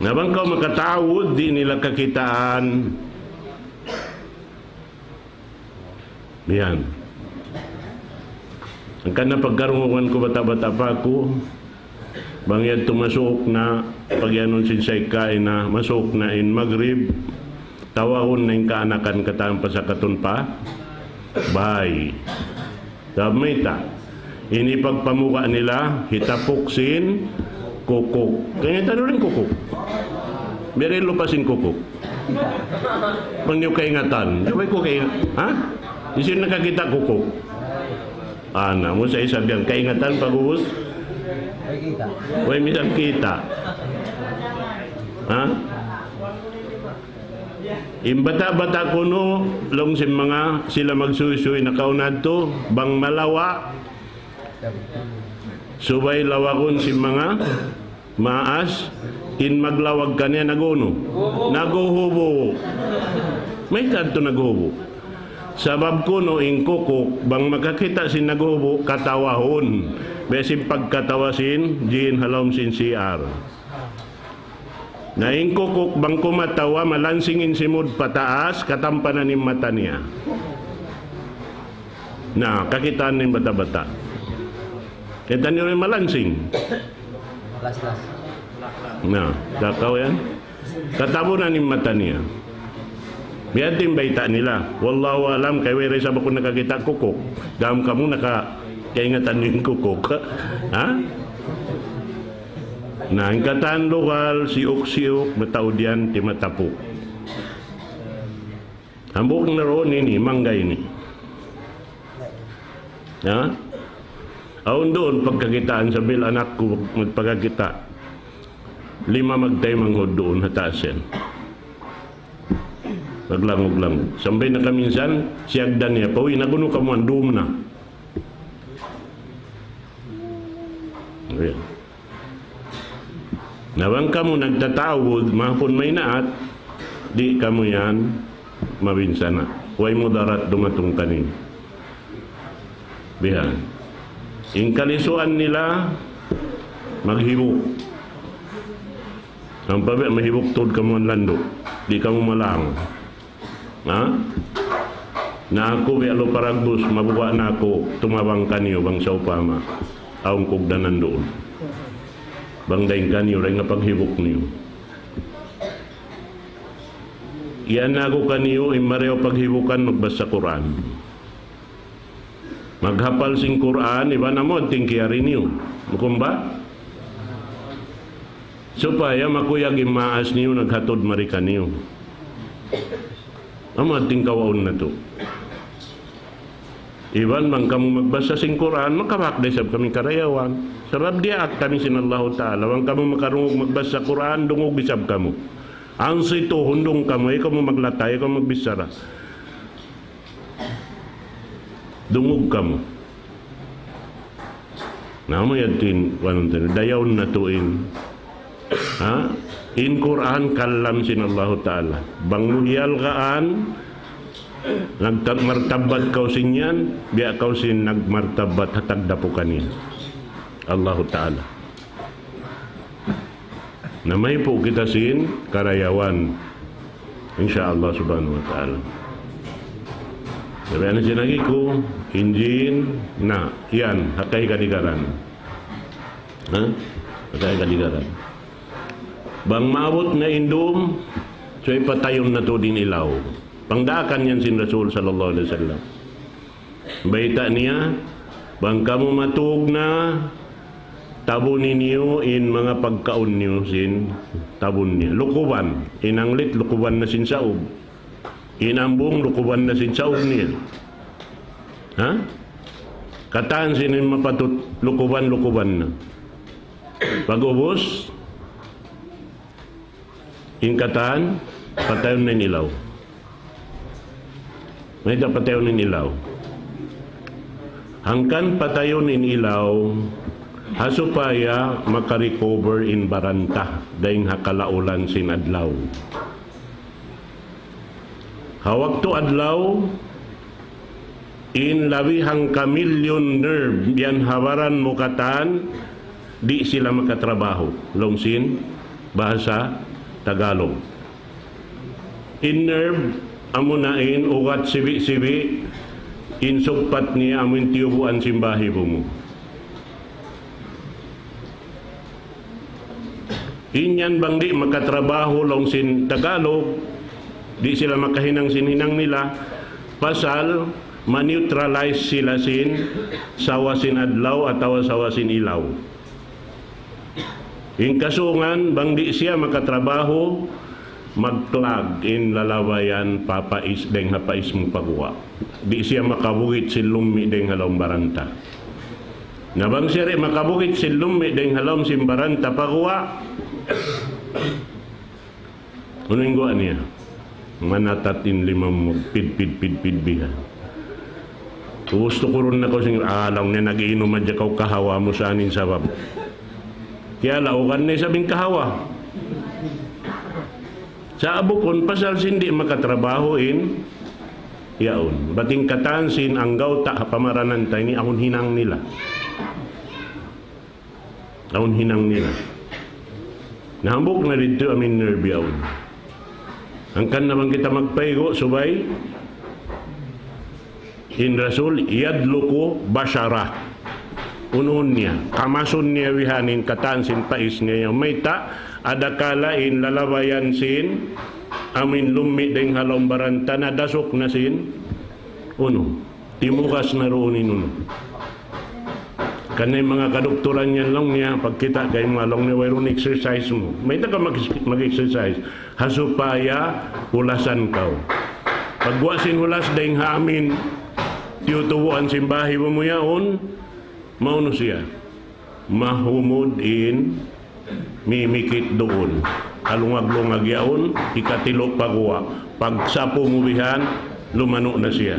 Na bang kaw makata'awud, di' nila kakitaan. Yan. Hangkan na pagkarungugan ku bata'-bata' pa aku, bang yadtu masuuk na, pag-iyanun sin sayka ina, masuuk na in Magrib, tawagun na in kaanakan katan pasakatun pa bāy. Sabab mayta', ini pagpamuka nila, hitapuk sin kukuk. Kaingatan niyu in kukuk? Biya' diin lupa sin kukuk? Bang niyu kaingatan. Di' ba ku kaing-, ha? Hisiyu in nakakita' kukuk? Ana, mu sa isab yan. Kaingatan pag-ubus? Way misan kita'. Ha? In bata'-bata' kunu', laung sin manga sila magsuysuy nakauna yadtu, bang malawa', subay lawagun sin manga maas, in maglawag kaniya nag-unu? Naghuhubu'. Mayta' yadtu naghuhubu'? Sabab kunu' in kukuk, bang makakita' sin naghuhubu', katawahun. Biya' sin pagkatawa sin jin ha lawm sin C R. Na in kukuk bang kumatawa, malansing in simud pataas, katampanan in mata niya. Na, kakitaan in bata'-bata'. Kita' niyu in malansing. Las-las. Na, takaw yan. Katabunan in mata niya. Biya' diin bayta' nila. Wallahu a'lam, kay way da isab aku nakakita' kukuk. Gam kamu naka-, kaingatan niyu in kukuk. Ha? Na, in katan lugal, siyuk-siyuk, mataud yan, timatapu. Hambuuk na duun ini, mangga ini. Ha? Awn duun pagkakitaan, sambil anak ku magpakakita'. Lima magtaymanghud duun ha taas yan. Naglangug-langug. Sampay na kaminsan, siyagdan niya, "Pauwi' na kunu' kamu, andum na." Ayan. Na bang kamu nagtata'awud, mahapun maynaat, di' kamu yan mabinsana'. Way mudarat dumatung kaniyu. Bihan. In kalisuan nila, maghibuk. Ampa biya' mahibuk tuud kamu ha landu'. Di' kamu malang. Ha? Na aku biya' lupa dagbus, mabuga' na aku tumabang kaniyu bang sawpama awn kugdanan duun. Bang dayn kaniyu, dayn ha paghibuk niyu. Iyan na aku kaniyu, in marayaw paghibukan, magbasa Qur'an. Maghapal sin Qur'an, iban amu in kiyari niyu. Bukun ba? Supaya makuyag in maas niyu naghatud mari kaniyu. Amu in kawaun natu'. Iban bang kamu magbasa sin Qur'an, makabak da isab kami karayawan. Sabab diyaak kami sin Allahu Ta'ala. Bang kamu makarungug magbasa Qur'an, dungug isab kamu. Ansitu, hundung kamu, ayaw kamu maglatay, ayaw kamu magbichara. Dungug kamu. Na amu yadtu in, kuwan, dayaun natu' in. Ha? In Qur'an kalam sin Allahu Ta'ala. Bang mu hiyalgaan, nagtag-, martabbat kaw sin yan, biya' kaw sin nagmartabbat ha tagdapu kaniya. Allahu Ta'ala. Na mahipu' kita sin karayawan. Insya Allah subhanahu wa ta'ala. Sabi na sin agi ku, injin, na, yan, ha kay kaligaran. Ha? Ha kay kaligaran. Bang maabut na in dum, subay patayun natu' in ilaw. Pangdaakan yan sin Rasul sallallahu alayhi wasallam. Bayta' niya, bang kamu matug na, tabuni niyu in manga pagkaun niyu sin tabun niya. Lukuban, in anglit lukuban na sin saug. In ambung lukuban na sin saug niya. Ha? Katan sin in mapatut lukuban, lukuban na. Pag-ubus, in katan, patayun na in ilaw. Mayta' patayun in ilaw? Hangkan patayun in ilaw, ha supaya makarecover in baran ta, dayn ha kalaulan sin adlaw. Ha waktu adlaw, in labi hangka milyun nerve yan ha baran mu katan, di' sila makatrabaho. Laung sin bahasa Tagalog. In nerve, amuna in ugat sibi'-sibi', in sugpat niya amu in tiyubuan sin bahibu mu. In yan bang di' makatrabaho laung sin Tagalog, di' sila makahinang sin hinang nila, pasal ma-neutralize sila sin sawa sin adlaw atawa sawa sin ilaw. In kasungan, bang di' siya makatrabaho, mag-clog in lalabayan pa pais dayn ha pais mu pa guwa'. Di' siya makabugit sin lummi' dayn ha lawm baran ta. Na bang siya di' makabugit sin lummi' dayn ha lawm sin baran ta pa guwa', unu in guwa' niya? Manatat in lima mu, pidpid, pidpid bihan. Ubus tukurun na kaw sin, ah, laung niya nag-iinum hadja kaw kahawa mu sa in sabab. Kiyalaugan na isab in kahawa. Sa' bukun pasal sin di' makatrabaho in yaun. Bat in katan sin anggawta' ha pamaranan ta ini awn hinang nila. Awn hinang nila. Na hambuuk na didtu amu in nerve yaun. Hangkan na bang kita magpaygu', subay in Rasul, yadluku basharah. Unuhun niya, kamasun niya bihan in katan sin pais niya. Mayta', adakala in lalabayan sin amu in lummi' dayn ha lawm baran ta nadasuk na sin unu. Timugas na duun in unu. Karna' in manga kadukturan yan laung niya, pagkita' kaymu laung niya wayruun exercise mu. Mayta' kaw mag-, mag-exercise? Ha supaya hulasan kaw. Pagguwa' sin hulas dayn ha amu in tiyutubuan sin bahibu mu yaun, maunu siya. Mahumud in mimikit duun. Halungag-lungag yaun, hikatilu' pa guwa'. Pagsapu mu bihan, lumanu' na siya.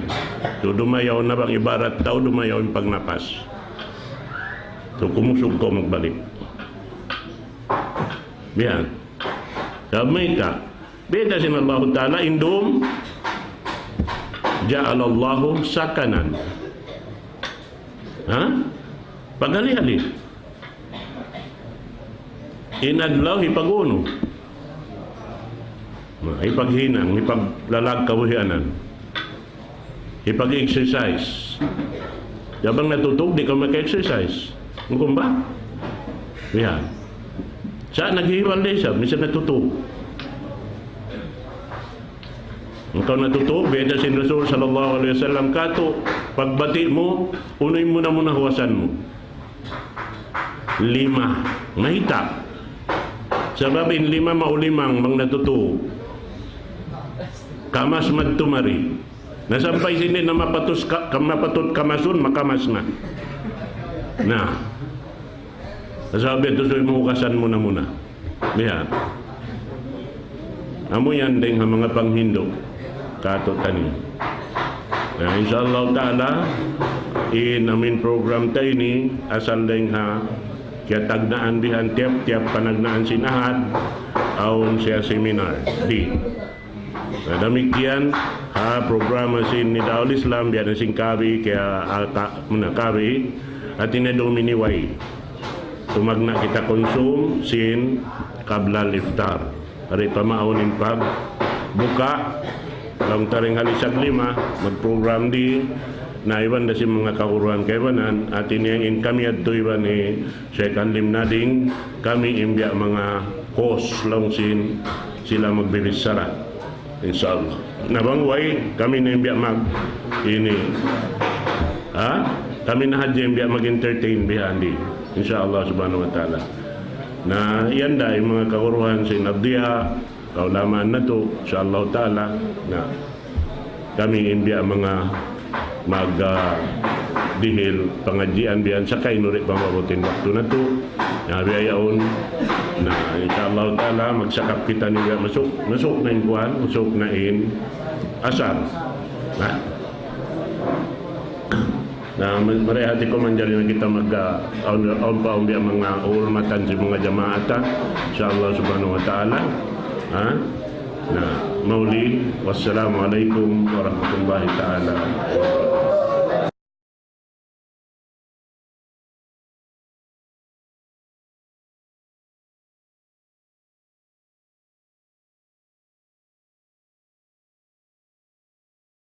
So, dumayaw na bang ibarat tau, dumayaw in pagnapas. So, kumusug kaw magbalik. Bihan. Sabab mayta', biyayta' sin Allahu Ta'ala, in dum, جعل الله سكنا. Ha? Paghali-hali. In adlaw hipag-unu? Na, hipaghinang, hipaglalag kabuhianan. Hipag-exercise. Bang natutug, di' kaw maka-exercise. Hukum ba? Yan. Sa' naghihiwal da isab, misan natutug. Bang kaw natutug, biyayta' sin Rasul sallallahu alayhi wasallam katu', pagbati' mu, unu in muna-muna huwasan mu? Lima. Mayta'? Sabab in lima maulimang bang natutug. Kamas madtu mari. Na sampay sin di' na mapatut ka-, ka-, mapatut kamasun, makamas na. Na. Sabab yadtu subay mu hugasan muna-muna. Biya'. Amu yan dayn ha manga panghindu' katu'taniyu. Na, insha Allah ta'ala, in amu in program ta ini, asal dayn ha kiyatagnaan bihan tiyap-tiyap panagnaan sin Ahad, awn siya seminar. Di'. Na damikkiyan ha programa sin Nidaul Islam, biya' na sin kabi, kaya, ah, ka-, muna kabi, hati niya dum ini way tumagna' kita konsum sin qabla al-iftar. Ari pamaawn in pagbuka, Laung ta dayn ha lisag lima, mag-program di, na iban da sin manga kaguruhan kaibanan, hati niya in kami yadtu iban hi Sheikh Alim Nading, kami in biya' manga host laung sin sila magbibichara. Insya Allah. Na bang way, kami na in biya' mag, ini. Ha? Kami na hadja in biya' mag-entertain bihan di. Insya Allah subhanahu wa ta'ala. Na yan da in manga kaguruhan sin Abdiya, kaulamaan natu', insya Allah ta'ala. Na kami in biya' manga mag, ah, dihil pangadjian bihan sakay nuri pamabutin waktu natu'. Na biya' yaun. Na insya Allah ta'ala magsakap kita ini biya' masuk, masuk na in kuwan, masuk na in asar. Na. Na, ma-, mari hati ku manjari na kita mag, ah, awn, awn pa awn biya' manga hulmatan sin manga jamaah ta. Insya Allah subhanahu wa ta'ala. Ha? Na, mauli. Wassalamu alaykum warahmatullahi ta'ala wabarakatuh.